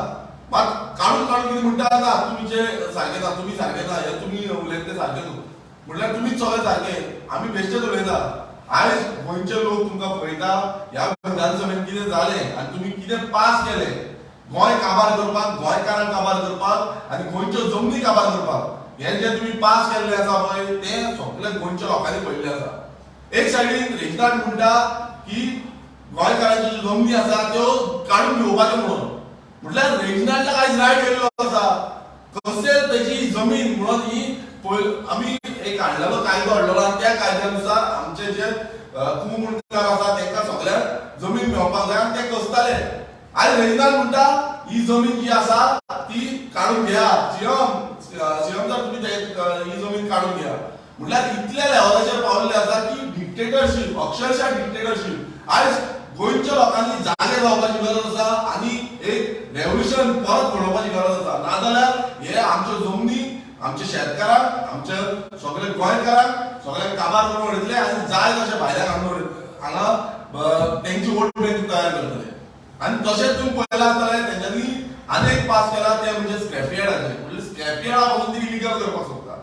मात काडून काडून कितें म्हणटा ना तुमचे सारकें ना, तुमी सारकें ना, हें तुमी उलयता तें सारकें न्हू, म्हणल्यार तुमीच सगळें सारकें, आमी बेश्टेच उलयता. आयज गोंयचे लोक तुमकां पळयता ह्या विधानसभेन कितें जालें आनी तुमी कितें पास केलें गोंय काबार करपाक, गोंयकारांक काबार करपाक आनी गोंयच्यो जमनी काबार करपाक, हें जें तुमी पास केल्लें आसा पळय तें सगळें गोंयच्या लोकांनी पळयल्लें आसा. एक सायडीन रेजिनाल्ड म्हणटा की गोंयकारांच्यो ज्यो जमनी आसा त्यो काडून घेवपाच्यो म्हणून, म्हटल्यार रेजिनाल्डाक आयज रायट येयल्लो आसा कशें तेजी जमीन म्हणून ही आमी एक हाडलेलो कायदो हाडलेलो आनी त्या कायद्या नुसार आमचे जे कुमुंडकार आसा तांकां सगळ्यांक जमीन मेळपाक जाय आनी ते कसताले. आयज रेजिनाल्ड म्हणटा ही जमीन जी आसा ती काडून घेया, सीएम सर तुमी ही जमीन काडून घेया. म्हटल्यार इतल्या लेवलाचेर पावल्ले आसा की डिक्टेटरशीप, अक्षरशः डिक्टेटरशीप. आयज गोंयच्या लोकांनी जागे जावपाची गरज आसा आनी एक रेव्होल्युशन परत घडोवपाची गरज आसा. नाजाल्यार हे आमच्यो जमनी आमच्या शेतकारांक, आमच्या सगळे गोंयकारांक सगळ्यांक काबार करून उडयतले आनी जाय तशें भायल्यान हाडून हांगा तेंची वोट बँक तयार करतले. आनी तशेंच तुमी पळयलां आसतलें तेंच्यांनी आनी एक पास केला तें म्हणजे स्क्रॅपयार्डाचें, म्हणजे स्क्रॅपयार्डा पासून ती इलिगल करपाक सोदता.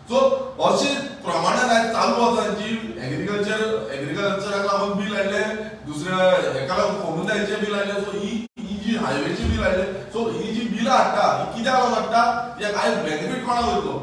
सो अशे प्रमाणान आयज चालू आसा तेंची एग्रीकल्चराक लागून बील हाडलें, दुसऱ्या हेका लागून कोमुनिदादीचें बील हाडलें. सो ही जी हायवेचें बील हाडलें, सो ही जी बिलां हाडटा ही कित्याक लागून हाडटा, कित्याक आयज बेनिफीट कोणाक वयतलो?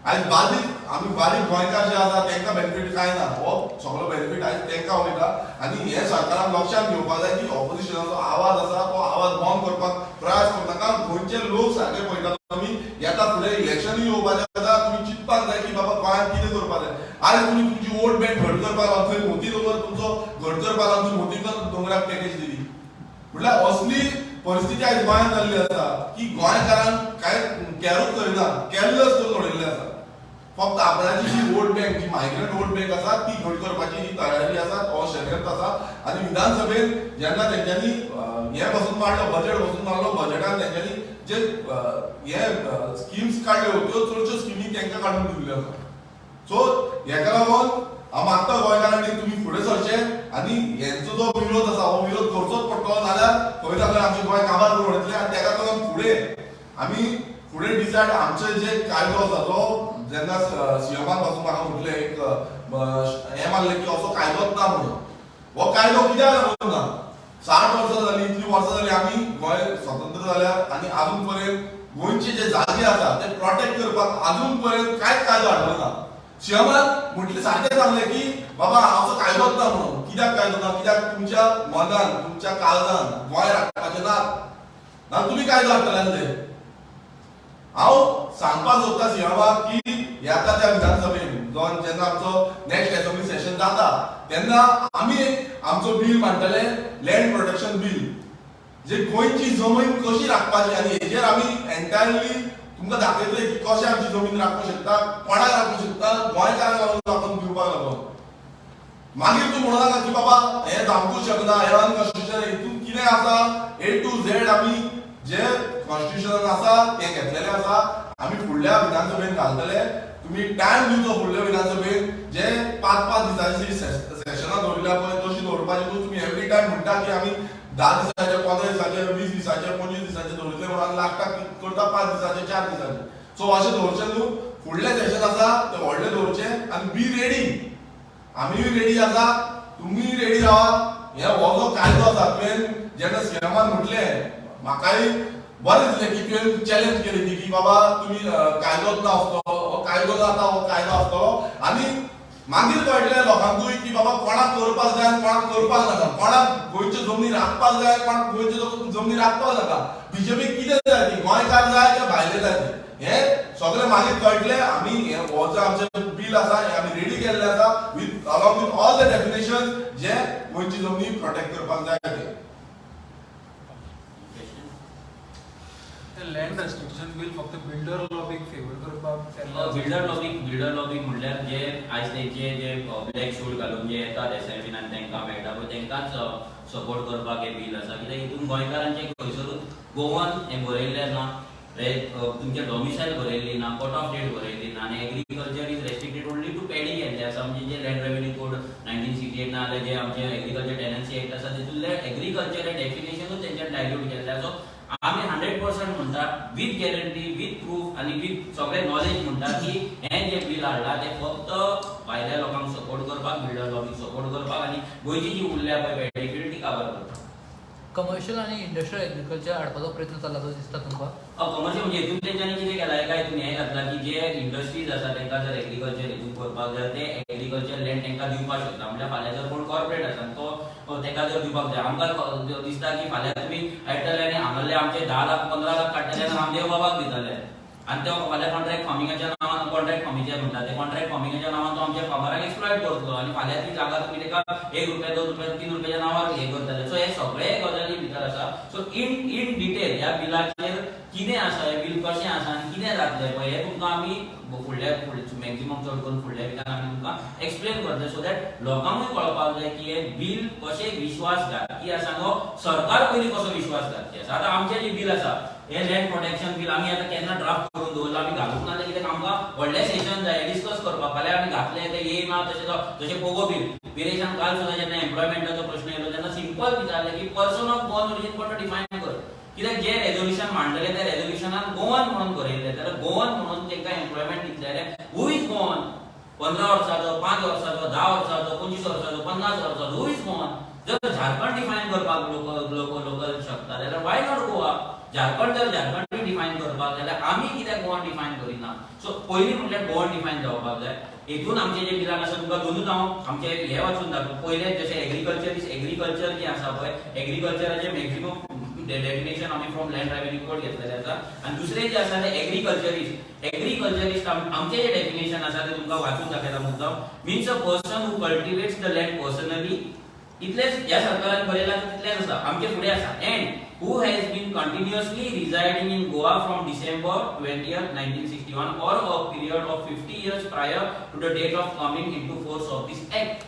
आयज बारीक आमी बारीक गोंयकार जे आसा तांकां बेनिफीट कांय ना, हो सगळो बेनिफीट आयज तांकां वयता. आनी हें सरकारान लक्षांत घेवपाक जाय की ऑपोजिशनाचो आवाज आसा तो आवाज बंद करपाक प्रयास करूं नाका. गोंयचे लोक सारके पळयता तुमी, येता फुडें इलेक्शनूय येवपाचें आसा, तुमी चिंतपाक जाय की बाबा गोंयांत कितें करपाक जाय. आयज तुमी तुमची वोट बँक घट करपाक लागून थंय मोती दोंगर तुमचो घट करपाक लागून मोती दोंगराक पॅकेज दिली. म्हटल्यार असली परिस्थिती आयज गोंयांत जाल्ली आसा की गोंयकारांक कांय कॅरूच करिना, कॅरलेस करून उडयल्लें आसा. फक्त आपणाची जी वोट बँक, जी मायग्रंट वोट बँक आसा ती घट करपाची ही तयारी आसा, हो षडयंत्र आसा. आनी विधानसभेन जेन्ना तेंच्यांनी हें बसून मांडलो, बजेट बसून मारलो, बजेटान तेंच्यांनी जे हे स्किम्स काडल्यो त्यो चडश्यो स्किमी तांकां काडून दिल्ल्यो आसा. सो हेका लागून हांव मागता गोंयकारांनी तुमी फुडें सरचें आनी हेंचो जो विरोध आसा हो विरोध करचोच पडटलो, नाल्यार खंय ना खंय आमचें गोंय काबार करून उडयतलें. आनी तेका लागून फुडें आमी फुडें डिसायड आमचे जे कायदो आसा तो जेन्ना सीएमान पासून म्हाका म्हटलें एक हें मारलें की असो कायदोच ना म्हणून, हो कायदो कित्याक लागून ना? 60 वर्सां जालीं, इतलीं वर्सां जालीं आमी गोंय स्वतंत्र जाल्यार आनी आजून पर्यंत गोंयचे जे जागे आसा ते प्रोटेक्ट करपाक आजून पर्यंत कांयच कायदो हाडलो ना. सीएमान म्हटलें सारकें सांगलें की बाबा असो कायदोच ना म्हणून. कित्याक कायदो ना? कित्याक तुमच्या मनान, तुमच्या काळजान गोंय राखपाचें ना, ना तुमी कायदो हाडटले आसले. हांव सांगपाक सोदता सीएमाक की येता त्या विधानसभेन जेन्ना आमचो नेक्स्ट असेंब्ली सेशन जाता तेन्ना आमी आमचो बील मांडटले, लँड प्रोटेक्शन बील, जे गोंयची जमीन कशी राखपाची आनी हेजेर आमी एंटायरली तुमकां दाखयतले की कशें आमची जमीन राखूंक शकता, कोणाक राखूंक शकता, गोंयकारांक लागून राखून दिवपाक लागून. मागीर तूं म्हणूं नाका की बाबा हें जावंकूच शकना, हें अनकॉन्स्टिट्युशनल. हितून कितें आसा ए टू झेड आमी जे कॉन्स्टिट्युशनान आसा तें घेतलेलें आसा, आमी फुडल्या विधानसभेन घालतले. तुमी टायम दिवचो फुडल्या विधानसभेन, जे 5-5 दिसांची सेशनां दवरिल्ल्या पळय तशी दवरपाची न्हू. तुमी एवरी टायम म्हणटा की आमी 10 दिसाचे, 15 दिसाचे, 20 दिसाचे, 25 दिसाचे दवरितले म्हणून लास्टाक करता 5 दिसाचे, 4 दिसाचे. सो अशें दवरचें न्हू. फुडलें सेशन आसा तें व्हडलें दवरचें आनी बी रेडी, आमीय रेडी आसा, तुमीय रेडी रावा. हे हो जो कायदो आसा तुवें जेन्ना सीएमान म्हटलें म्हाकाय बरें दिसलें की तुवें चॅलेंज केली ती की बाबा तुमी कायदोच ना आसतलो, हो कायदो ना आतां हो कायदो आसतलो. आनी मागीर कळटलें लोकांकूय की बाबा कोणाक करपाक जाय आनी कोणाक करपाक नाका, कोणाक गोंयच्यो जमनी राखपाक जाय, कोणाक गोंयच्यो जमनी राखपाक नाका, बीजेपी कितें जाय ती, गोंयकार जाय काय भायले जाय ती, हें सगळें मागीर कळटलें. आमी हो जो आमचें बील आसा हें आमी रेडी केल्लें आसा with along with all the definition जे गोंयची जमनी प्रोटेक्ट करपाक जाय ते. लँड रेस्ट्रिक्शन बील फक्त बिल्डर लॉबीक फेवर करपाक? बिल्डर लॉबीक म्हणल्यार जे आयज तेंचे जे ब्लॅक शूट घालून जे येतात एसेंब्लीन आनी तांकां मेळटा पळय तांकांच सपोर्ट करपाक हें बील आसा. कित्याक हितून गोंयकारांचें खंयसरूच गोवन हें बरयल्लें ना, तुमचें डॉमिसायल बरयल्ली ना, कट ऑफ डेट बरयल्ली ना, आनी agriculture is restricted only to paddy केल्लें आसा. म्हणजे जे लँड रेवेन्यू कोड 1968 68 ना जाल्यार जे आमचे एग्रीकल्चर टेनन्सी एक्ट आसा तितूंतले एग्रीकल्चर डेफिनेशनूच तेंच्यान डायल्यूट केल्लें. सो आमी 100% म्हणटा, विथ गॅरंटी, विथ प्रूफ आनी विथ सगळे नॉलेज म्हणटा की हें जें बील हाडलां तें फक्त भायल्या लोकांक सपोर्ट करपाक, बिल्डर लॉबीक सपोर्ट करपाक आनी गोंयची जी उरल्या पळय पॅडी फिल्ड ती काबार करपाक. कमर्शियल आनी इंडस्ट्रियल एग्रीकल्चर हाडपाचो प्रयत्न चल्ला तो दिसता तुमकां? कमर्शियल म्हणजे हितून तेंच्यांनी कितें केलां, एका हितून हें घातलां की जे इंडस्ट्रीज आसा तांकां जर एग्रीकल्चर हितून करपाक जाय, ते एग्रीकल्चर लँड तांकां दिवपाक शकता. म्हणल्यार फाल्यां जर कोण कॉर्पोरेट आसा आनी तो ताका जर दिवपाक जाय, आमकां दिसता की फाल्यां तुमी हाडटले आनी हांगासरले आमचे 10 लाख, 15 लाख काडटले आनी रामदेव बाबाक दितले आनी तो फाल्यां कॉन्ट्रॅक्ट फार्मिंगाच्या नांवान, कॉन्ट्रॅक्ट फार्मिंगचे म्हणटा ते, कॉन्ट्रॅक्ट फार्मिंगाच्या नांवान तो आमच्या फार्मराक एक्सप्लॉयट करतलो आनी फाल्यां ती जागा तुमी ताका 1 रुपया, 2 रुपया, 3 रुपयाच्या नांवार हे करतले. सो हे सगळे गजाली भितर आसा. सो इन इन डिटेल ह्या बिलाचेर कितें आसा, हें बील कशें आसा आनी कितें जातलें पळय, हें तुमकां आमी फुडल्या मॅक्झिमम चड करून फुडल्या विकान आमी तुमकां एक्सप्लेन करतले, सो that लोकांकूय कळपाक जाय की हें बील कशें विश्वासघातकी आसा, नो सरकार पयलीं कसो विश्वासघातकी आसा. आतां आमचें जें बील आसा, हें लँड प्रोटेक्शन बील आमी आतां केन्ना ड्राफ्ट करून दवरलां, आमी घालूंक ना. कित्याक आमकां व्हडलें सेशन जाय डिस्कस करपाक. फाल्यां आमी घातलें तें येयना. तशें जशें पोगो बील, विरेशान काल सुद्दां जेन्ना एम्प्लॉयमेंटाचो प्रश्न येयलो तेन्ना सिंपल विचारलें की पर्सन ऑफ गोवन ओरिजीन कोण डिफायन कर. कित्याक जे रेजोल्युशन मांडलेलें त्या रेजोल्युशनान गोवन म्हणून बरयल्लें, जाल्यार गोवन म्हणून तांकां एम्प्लॉयमेंट दितले जाल्यार who is Goan? 15 वर्साचो, 5 वर्साचो, 10 वर्साचो, 25 वर्साचो, 50 वर्साचो, who is Goan? जर झारखंड डिफायन करपाक लोक लोक लोकल शकता जाल्यार why not Goa? Jharkhand जर झारखंड डिफायन करपाक जाल्यार आमी कित्याक गोवन डिफायन करिना? सो पयलीं म्हटल्यार गोवन डिफायन जावपाक जाय. हेतून आमचे जे बिलान आसा, तुमकां दोनूच हांव आमचे हे वाचून दाखोवं. पयलें जशें एग्रीकल्चर is agriculture जें आसा पळय, एग्रीकल्चराचें मॅक्झिमम डेफिनेशन आमी फ्रॉम लँड रेव्हेन्यू कोड घेतलेलें आसा आनी दुसरें जें आसा तें एग्रीकल्चरिस्ट. एग्रीकल्चरिस्ट आमचें जें डेफिनेशन आसा तें तुमकां वाचून दाखयता मुद्दाम. Means a person who cultivates the land personally, इतलेंच ह्या सरकारान बरयलां, तितलेंच आसा, आमचे फुडें आसा, and who has been continuously residing in Goa from December 20th, 1961 or a period of 50 years prior to the date of coming into force of this act.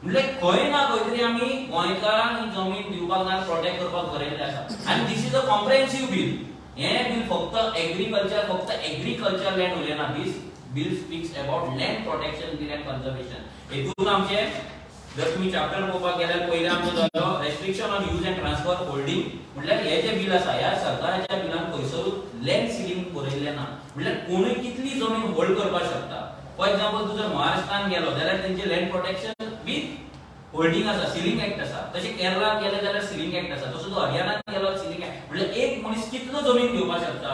म्हणजे खंय ना खंय तरी आमी गोंयकारांक ही जमीन दिवपाक ना, प्रोटेक्ट करपाक बरयल्लें आसा. आनी this is a comprehensive bill. हें बील फक्त एग्रीकल्चर, फक्त एग्रीकल्चर लँड उलयना. This bill speaks about land protection bill and conservation. हेतून आमचे जर तुम्ही चॅप्टर पळोवपाक गेल्यार, पयलें आमचो जालो restriction on use and transfer holding. म्हटल्यार हे जे बील आसा, ह्या सरकाराच्या बिलान खंयसरूच लँड सिलिंग बरयल्लें ना. म्हटल्यार कोणूय कितली जमीन होल्ड करपाक शकता. फॉर एक्झाम्पल, तूं जर महाराष्ट्रान गेलो जाल्यार तेंचे लँड प्रोटेक्शन विथ होल्डिंग आसा, सिलिंग एक्ट आसा. तशें केरळात गेले जाल्यार सिलिंग एक्ट आसा. तसो तूं हरियाणात गेलो, सिलिंग एक्ट. म्हटल्यार एक मनीस कितलो जमीन घेवपाक शकता.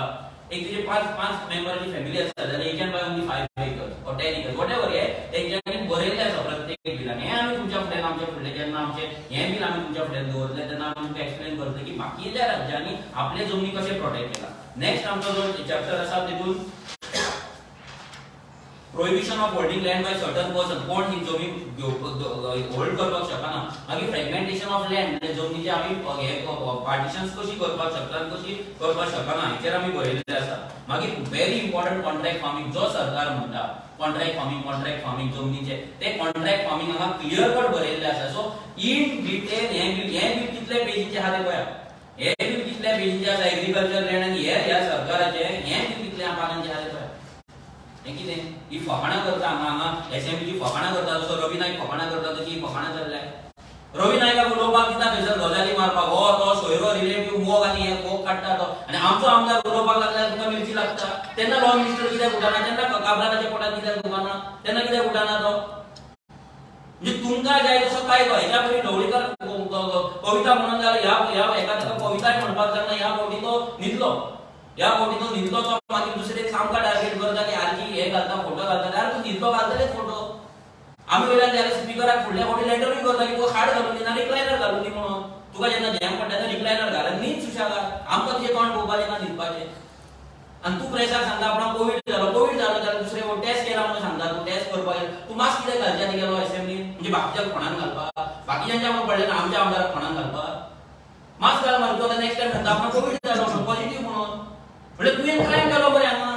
एक तुजे पांच पांच मेंबराची फॅमिली आसा जाल्यार he can buy only 5 acres or 10 acres, whatever. हे तेंच्यांनी बरयल्लें आसा प्रत्येक बिलान. हें आमी तुमच्या फुड्यान, आमच्या फुडलें जेन्ना आमचें हें बील आमी तुमच्या फुड्यान दवरतले तेन्ना आमी तुमकां एक्सप्लेन करतले की बाकीच्या राज्यांनी आपले जमनी कशें प्रोटेक्ट केला. नेक्स्ट आमचो जो चॅप्टर आसा तितून prohibition of holding land by certain person, कोण ही जमीन होल्ड करपाक शकना. मागीर फ्रेगमेंटेशन ऑफ लँड, म्हणजे जमनीचे आमी हे पार्टिशन्स कशी करपाक शकता आनी कशी करपाक शकना, हेचेर आमी बरयल्लें आसा. मागीर व्हेरी इम्पॉर्टंट, कॉन्ट्रॅक्ट फार्मींग. जो सरकार म्हणटा कॉन्ट्रॅक्ट फार्मींग, कॉन्ट्रॅक्ट फार्मींग जमनीचे, ते कॉन्ट्रॅक्ट फार्मींग हांगा क्लियर कट बरयल्लें आसा. सो इन डिटेल हें बील, हें बील कितले पेजीचें आहा तें पळया. हें बील कितल्या पेजीचें आसा एग्रीकल्चर लँड आनी हेर ह्या सरकाराचें हें बील कितल्या पानांचें आहा तें पळया. हें कितें ही फकाणां करता हांगा? हांगा एसेंब्लीची फकाणां करता. जसो रवी नायक फकाणां करता तशी ही फकाणां चल्ल्या. रवी नायकाक उलोवपाक दिता थंयसर गजाली मारपाक, हो तो सोयरो, रिलेटीव, मोग आनी हे मोग काडटा तो. आनी आमचो आमदार उलोवपाक लागल्यार तुका मिरची लागता. तेन्ना लॉ मिनिस्टर कित्याक उठना? तेन्ना काब्रालाच्या पोटात कित्याक दुखना? तेन्ना कित्याक उठना तो? म्हणजे तुमकां जाय तसो कायदो. हेच्या पयलीं ढवळीकर कविता म्हणून जाल्यार ह्या ह्या हेका ताका कविताय म्हणपाक जायना. ह्या फावटी तो न्हिदलो, ह्या फावटी तो न्हिदलो. तो मागीर दुसरे सामकां टार्गेट करता की आरजी हे घालता, फोटो घालता. अरे, तूं न्हिदलो, घालतलेच फोटो. आमी वयल्यान जाल्यार स्पिकराक फुडल्या फावटी लेटरूय करता की तुका खाट घालून दी ना, रिक्लायनर घालून दी म्हणून. तुका जेन्ना झेम पडटा तेन्ना रिक्लायनर घाल आनी न्हीद सुशेगाद. आमकां तुजें तोंड पळोवपाचें ना, न्हिदपाचें. आनी तूं प्रेसाक सांगता आपणाक कोवीड जालो. कोवीड जालो जाल्यार दुसरे टेस्ट केला म्हणून सांगता. तूं टेस्ट करपाक गेलो, तूं मास्क कित्याक घालचे आनी गेलो असेंब्लीन? म्हणजे बाकीच्या फोणान घालपाक? बाकीच्यांच्या आमकां पडलें ना, आमच्या आमदाराक फोणान घालपाक मास्क घाल मरे. तूं आतां नेक्स्ट टायम सांगता आपणाक कोवीड जालो म्हणून, पॉझिटीव म्हणून. म्हणजे तुवें क्रायम केलो बरें हांगा.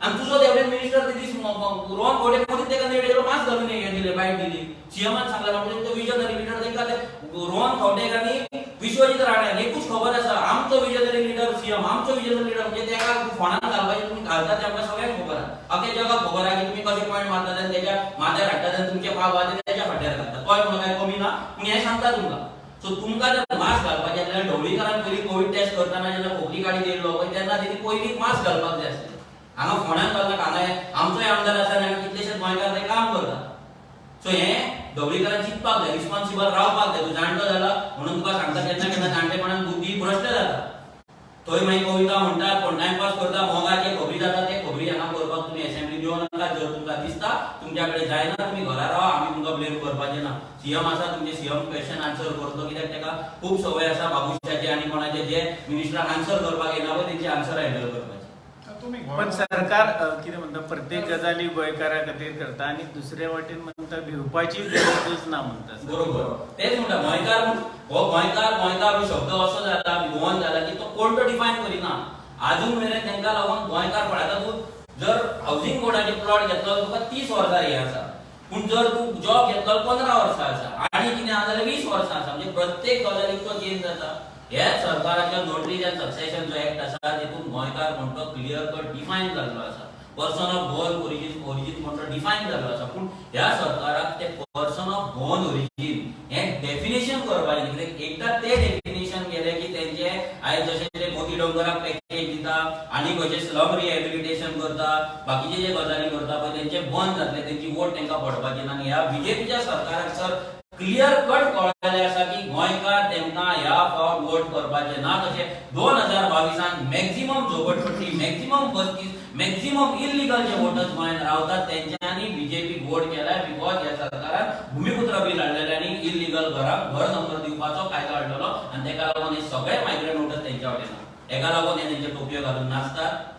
आनी तुजो देवडेन मिनिस्टर ते दीस रोहन खंवटे मदीं ताका नेट मास्क घालून हे दिले, बायट दिली. सीएमान सांगला. म्हणजे तो विजनरी लिडर तांकां, ते रोहन खंवटेक आनी विश्वजीत राणे एकूच खबर आसा, आमचो विजनरी लिडर सीएम. आमचो विजनरी लिडर म्हणजे ताका फोणान घालपाचें तुमी घालता तें आमकां सगळ्यांक खबर आसा. अख्ख्या जगाक खबर आसा की तुमी कशे पॉयंट मारतात आनी तेच्या माथ्यार हाडटात आनी तुमचे पाव आहा ते तेच्या फाट्यार घालतात. तोय म्हणून काय कमी ना, पूण हें सांगता तुमकां. सो तुमकां जर मास्क घालपाचें जाल्यार ढवळीकारान पयलीं कोवीड टेस्ट करतना जेन्ना खोकली काडीत येयल्लो पळय तेन्ना तेणी पयलीं मास्क घालपाक जाय आसलें. हांगा फोंड्यान घालता, हांगा आमचोय आमदार आसा आनी हांगा कितलेशेच गोंयकार ते काम करता. सो हें ढवळीकारान चिंतपाक जाय, रिस्पॉन्सिबल रावपाक जाय. तूं जाणटो जाला म्हणून तुका सांगता, केन्ना केन्ना जाणटेपणान बुद्धी भ्रश्ट जाता. थंय मागीर कविता म्हणटात, कोण टायमपास करता, मोगाचे खबरी जाता, ते खबरी हांगा करपाक तुमी असेंब्ली दिवं नाका. जर तुमकां दिसता तुमच्या कडेन जायना, तुमी घरा रावा, आमी तुमकां ब्लेम करपाचें ना. सीएम आसा, तुमचे सीएम क्वेश्चन आन्सर करतलो, कित्याक ताका खूब संवय आसा बाबुशाचे आनी कोणाचे जे मिनिस्टराक आन्सर करपाक येना पळय तेंचे आन्सर हँडल करपाचे. पण सरकार कितें म्हणटा, प्रत्येक गजाली गोंयकारा खातीर करता आनी दुसरे वाटेन म्हणटा भिवपाची गरजूच ना म्हणटा. बरोबर, तेच म्हणटा. गोंयकार हो गोंयकार गोंयकार हो शब्द असो जाला, गोवन जाला की तो कोण तो डिफायन करिना आजून मेरेन. तांकां लागून गोंयकार पण आतां तूं जर हावजींग बोर्डाचे प्लॉट घेतलो तुका 30 वर्सां हें आसा, पूण जर तूं जॉब घेतलो 15 वर्सां आसा, आनी कितें आसा जाल्यार 20 वर्सां आसा. म्हणजे प्रत्येक गजालीक तो चेंज जाता. हे सरकाराच्या नोटरीज अँड सक्सेशन जो एक्ट आसा तितून गोंयकार म्हण तो क्लियर कट डिफायन जाल्लो आसा. पर्सन ऑफ गोवन ओरिजीन म्हण तो डिफायन जाल्लो आसा. पूण ह्या सरकाराक ते पर्सन ऑफ गोवन ओरिजीन हें डेफिनेशन करपाचें, कित्याक एकदां तें डेफिनेशन गेलें की तेंचे आयज जशें ते मोती डोंगराक पॅकेज दिता आनी खंयचे स्लम रिहेबिलिटेशन करता, बाकीचे जे गजाली करता पळय तेंचे बंद जातले, तेंची वोट तेंकां पडपाची ना. आनी ह्या बीजेपीच्या सरकाराक सर क्लियर कट कळ्ळेलें आसा की गोंयकार तेंकां ह्या फावट वोट करपाचे ना. तशें 2022 मॅक्झिमम झोपडपट्टी, मॅक्झिमम बस्तीस, मॅक्झिमम इलिगल जे वोटर्स गोंयांत रावतात तेंच्यांनी बीजेपी वोट केलाय, because ह्या सरकारान भुमिपुत्र बील हाडलेलें आनी इलिगल घरांक घर नंबर दिवपाचो कायदो हाडलेलो आनी तेका लागून हे सगळे मायग्रंट वोटर्स तेंच्या वाटेन. हेका लागून हे तेंचे टोपयो घालून नाचतात,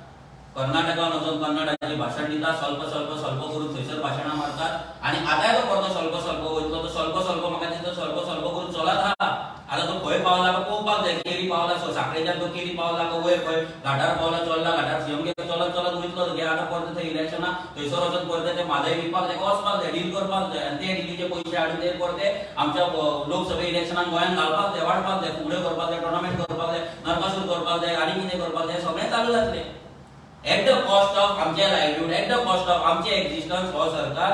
कर्नाटकान वचून कन्नडाचें भाशण दिता, स्वल्प स्वल्प स्वल्प करून थंयसर भाशणां मारतात आनी आतांय तो परतो स्वल्प स्वल्प वयतलो. तो स्वल्प स्वल्प म्हाका दिसता स्वल्प स्वल्प करून चलत आहा. आतां तो खंय पावला पळोवपाक जाय, केरी पावला, साखळेच्यान तो केरी पावला काय वयर खंय घाटार पावला, चल्ला घाटार सीएम चलत चलत वयतलो. आतां परत थंय इलेक्शनां थंयसर वचून परत ते म्हादय विकपाक जाय, वचपाक जाय, डील करपाक जाय आनी ते डिलीचे पयशे हाडून ते परते आमच्या लोकसभा इलेक्शनाक गोंयांत घालपाक जाय, वाडपाक जाय, फुगड्यो करपाक जाय, टोर्नामेंट करपाक जाय, नरकासूर करपाक जाय, आनी कितें करपाक जाय, सगळें चालू जातलें. एट the cost of आमचे livelihood, eight the cost of आमचे एक्झिस्टन्स हो सरकार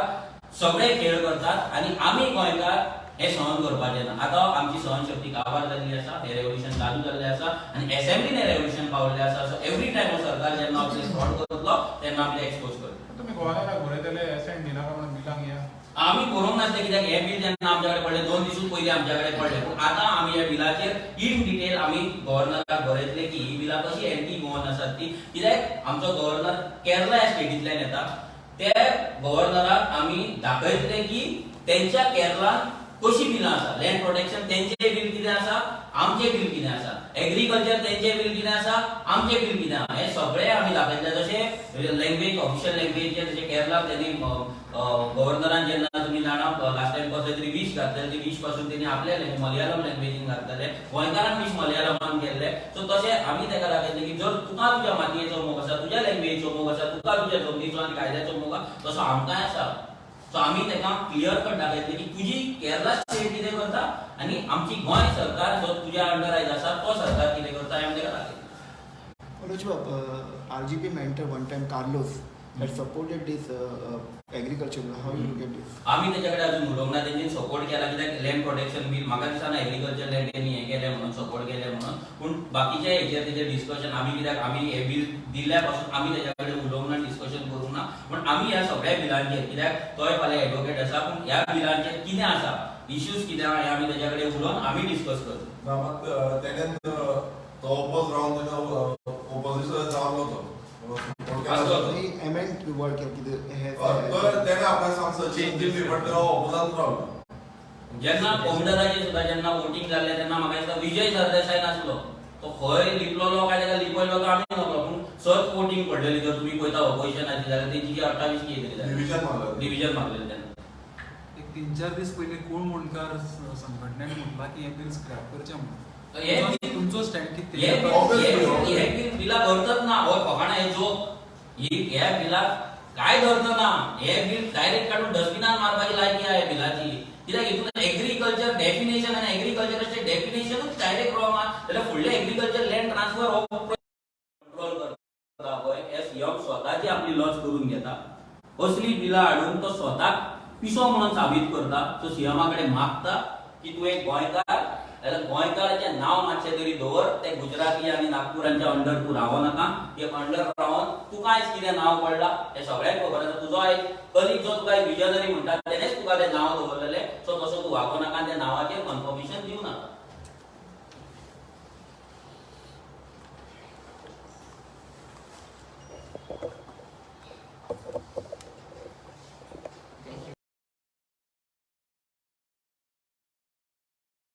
सगळे खेळ करतात आनी आमी गोंयकार हे सहन करपाचें ना. आतां आमची सहनशक्ती काबार जाल्ली आसा, हे रेव्होल्युशन चालू जाल्लें आसा आनी एसेंब्लीन हें रेव्होल्युशन पावल्लें आसा. सो एवरी टायम हो सरकार जेन्ना आपले फ्रॉड करतलो तेन्ना आमी एक्सपोज करतले. तुमी गोव्याक बरयतले एसेंट दिनाका म्हणून बिलांक या आमी बरोवंक नासलें, कित्याक हें बील जेन्ना आमच्या कडेन पडलें 2 दिसूच पयलीं आमच्या कडेन पडलें. पूण आतां आमी ह्या बिलाचेर इन डिटेल आमी गव्हर्नराक बरयतले की ही बिलां कशी एंटी गोवन आसात ती, कित्याक आमचो गव्हर्नर केरला ह्या स्टेटींतल्यान येता. ते गव्हर्नराक आमी दाखयतले की तेंच्या केरलान कशी बिलां आसा, लँड प्रोटेक्शन तेंचें बील कितें आसा, आमचें बील कितें आसा, एग्रीकल्चर तेंचें बील कितें आसा, आमचें बील कितें आसा, हें सगळें आमी दाखयतले. जशें लँग्वेज, ऑफिशियल लँग्वेज जशें केरलाक तेणी गव्हर्नरान जेन्ना तुमी जाणा लास्ट टायम कसले तरी वीश घातलेले, ती वीश पासून तेणी आपल्या मलयाळम लँग्वेजीन घातलेले, गोंयकारान वीश मलयाळमान केल्ले. सो तशें आमी तेका दाखयतले की जर तुका तुज्या मातयेचो मोग आसा, तुज्या लँग्वेजीचो मोग आसा, तुका तुज्या जमनीचो आनी कायद्याचो मोग आसा, तसो आमकांय आसा. सो आमी तेका क्लियर कट दाखयतले की तुजी केरला स्टेट कितें करता आनी आमची गोंय सरकार जो तुज्या अंडर आयज आसा तो सरकार कितें करता हें आमी तेका दाखयतले. Manoj Bab, RGP mentor one time Carlos that supported this agriculture bill. How you look at this? आमी तेच्या कडेन अजून उलोवंक ना, तेंच्यांनी सपोर्ट केला कित्याक लँड प्रोटेक्शन बील म्हाका दिसना एग्रीकल्चर लँड तेणी हें केलें म्हणून सपोर्ट केलें म्हणून, पूण बाकीच्या हेचेर तेजेर डिस्कशन आमी कित्याक आमी हें बील दिल्ल्या पासून आमी तेच्या कडेन उलोवंक ना, डिस्कशन करूंक ना. पूण आमी ह्या सगळ्या बिलांचेर, कित्याक तोय फाल्यां एडवोकेट आसा, पूण ह्या बिलांचेर कितें आसा, इश्यूज कितें आहा हें आमी तेच्या कडेन उलोवन आमी डिस्कस करतले. ना मात तेणेन तो ओपोज रावन तेणें ओपोजिशन रावलो तो जेन्ना कोमदाराचेर सुद्दां जेन्ना वोटींग जाल्लें तेन्ना म्हाका दिसता विजय सरदेसाय नासलो, तो खंय लिपलोलो काय ताका लिपयलो तो आमी नकळो, पूण सच वोटींग पडलेली. जर तुमी पळयता ऑपोजिशनाची जाल्यार तेंची जी 28 कितें तरी डिविजन मागलेलें तेन्ना. एक 3-4 दीस पयलीं कोण मुंडकार संघटनेन म्हणलां की हें बील स्क्रॅप करचें म्हणून, तुमचो स्टँड कितें? हे बील बिलाक अर्थच ना, हो फकाणां, हे जोक, ह्या बिलाक काय अर्थ ना. हे बील डायरेक्ट काडून डस्टबिनान मारपाची लायकी आहा ह्या बिलाची, कित्याक हितून एग्रीकल्चर डेफिनेशन आनी एग्रीकल्चराचें डेफिनेशनूच डायरेक्ट रॉंग आहा. जाल्यार फुडलें एग्रीकल्चर लँड ट्रान्सफर हो कंट्रोल करता पळय, हे सीएम स्वताची आपली लॉस करून घेता. असली बिलां हाडून तो स्वताक पिसो म्हणून साबीत करता. सो सीएमा कडेन मागता की तूं एक गोंयकार जाल्यार गोंयकाराचें नांव मातशें तरी दवर, ते गुजराती आनी नागपुरांच्या अंडर तूं रावो नाका. हे अंडर रावन तुका आयज कितें नांव पडलां हें सगळ्यांक खबर आसा. तुजो आयज कलीग जो तुका विजनरी म्हणटा तेणेच तुका तें नांव दवरलेलें. सो तसो तूं वागो नाका आनी त्या नांवाचेर कन्फर्मेशन दिवं नाका.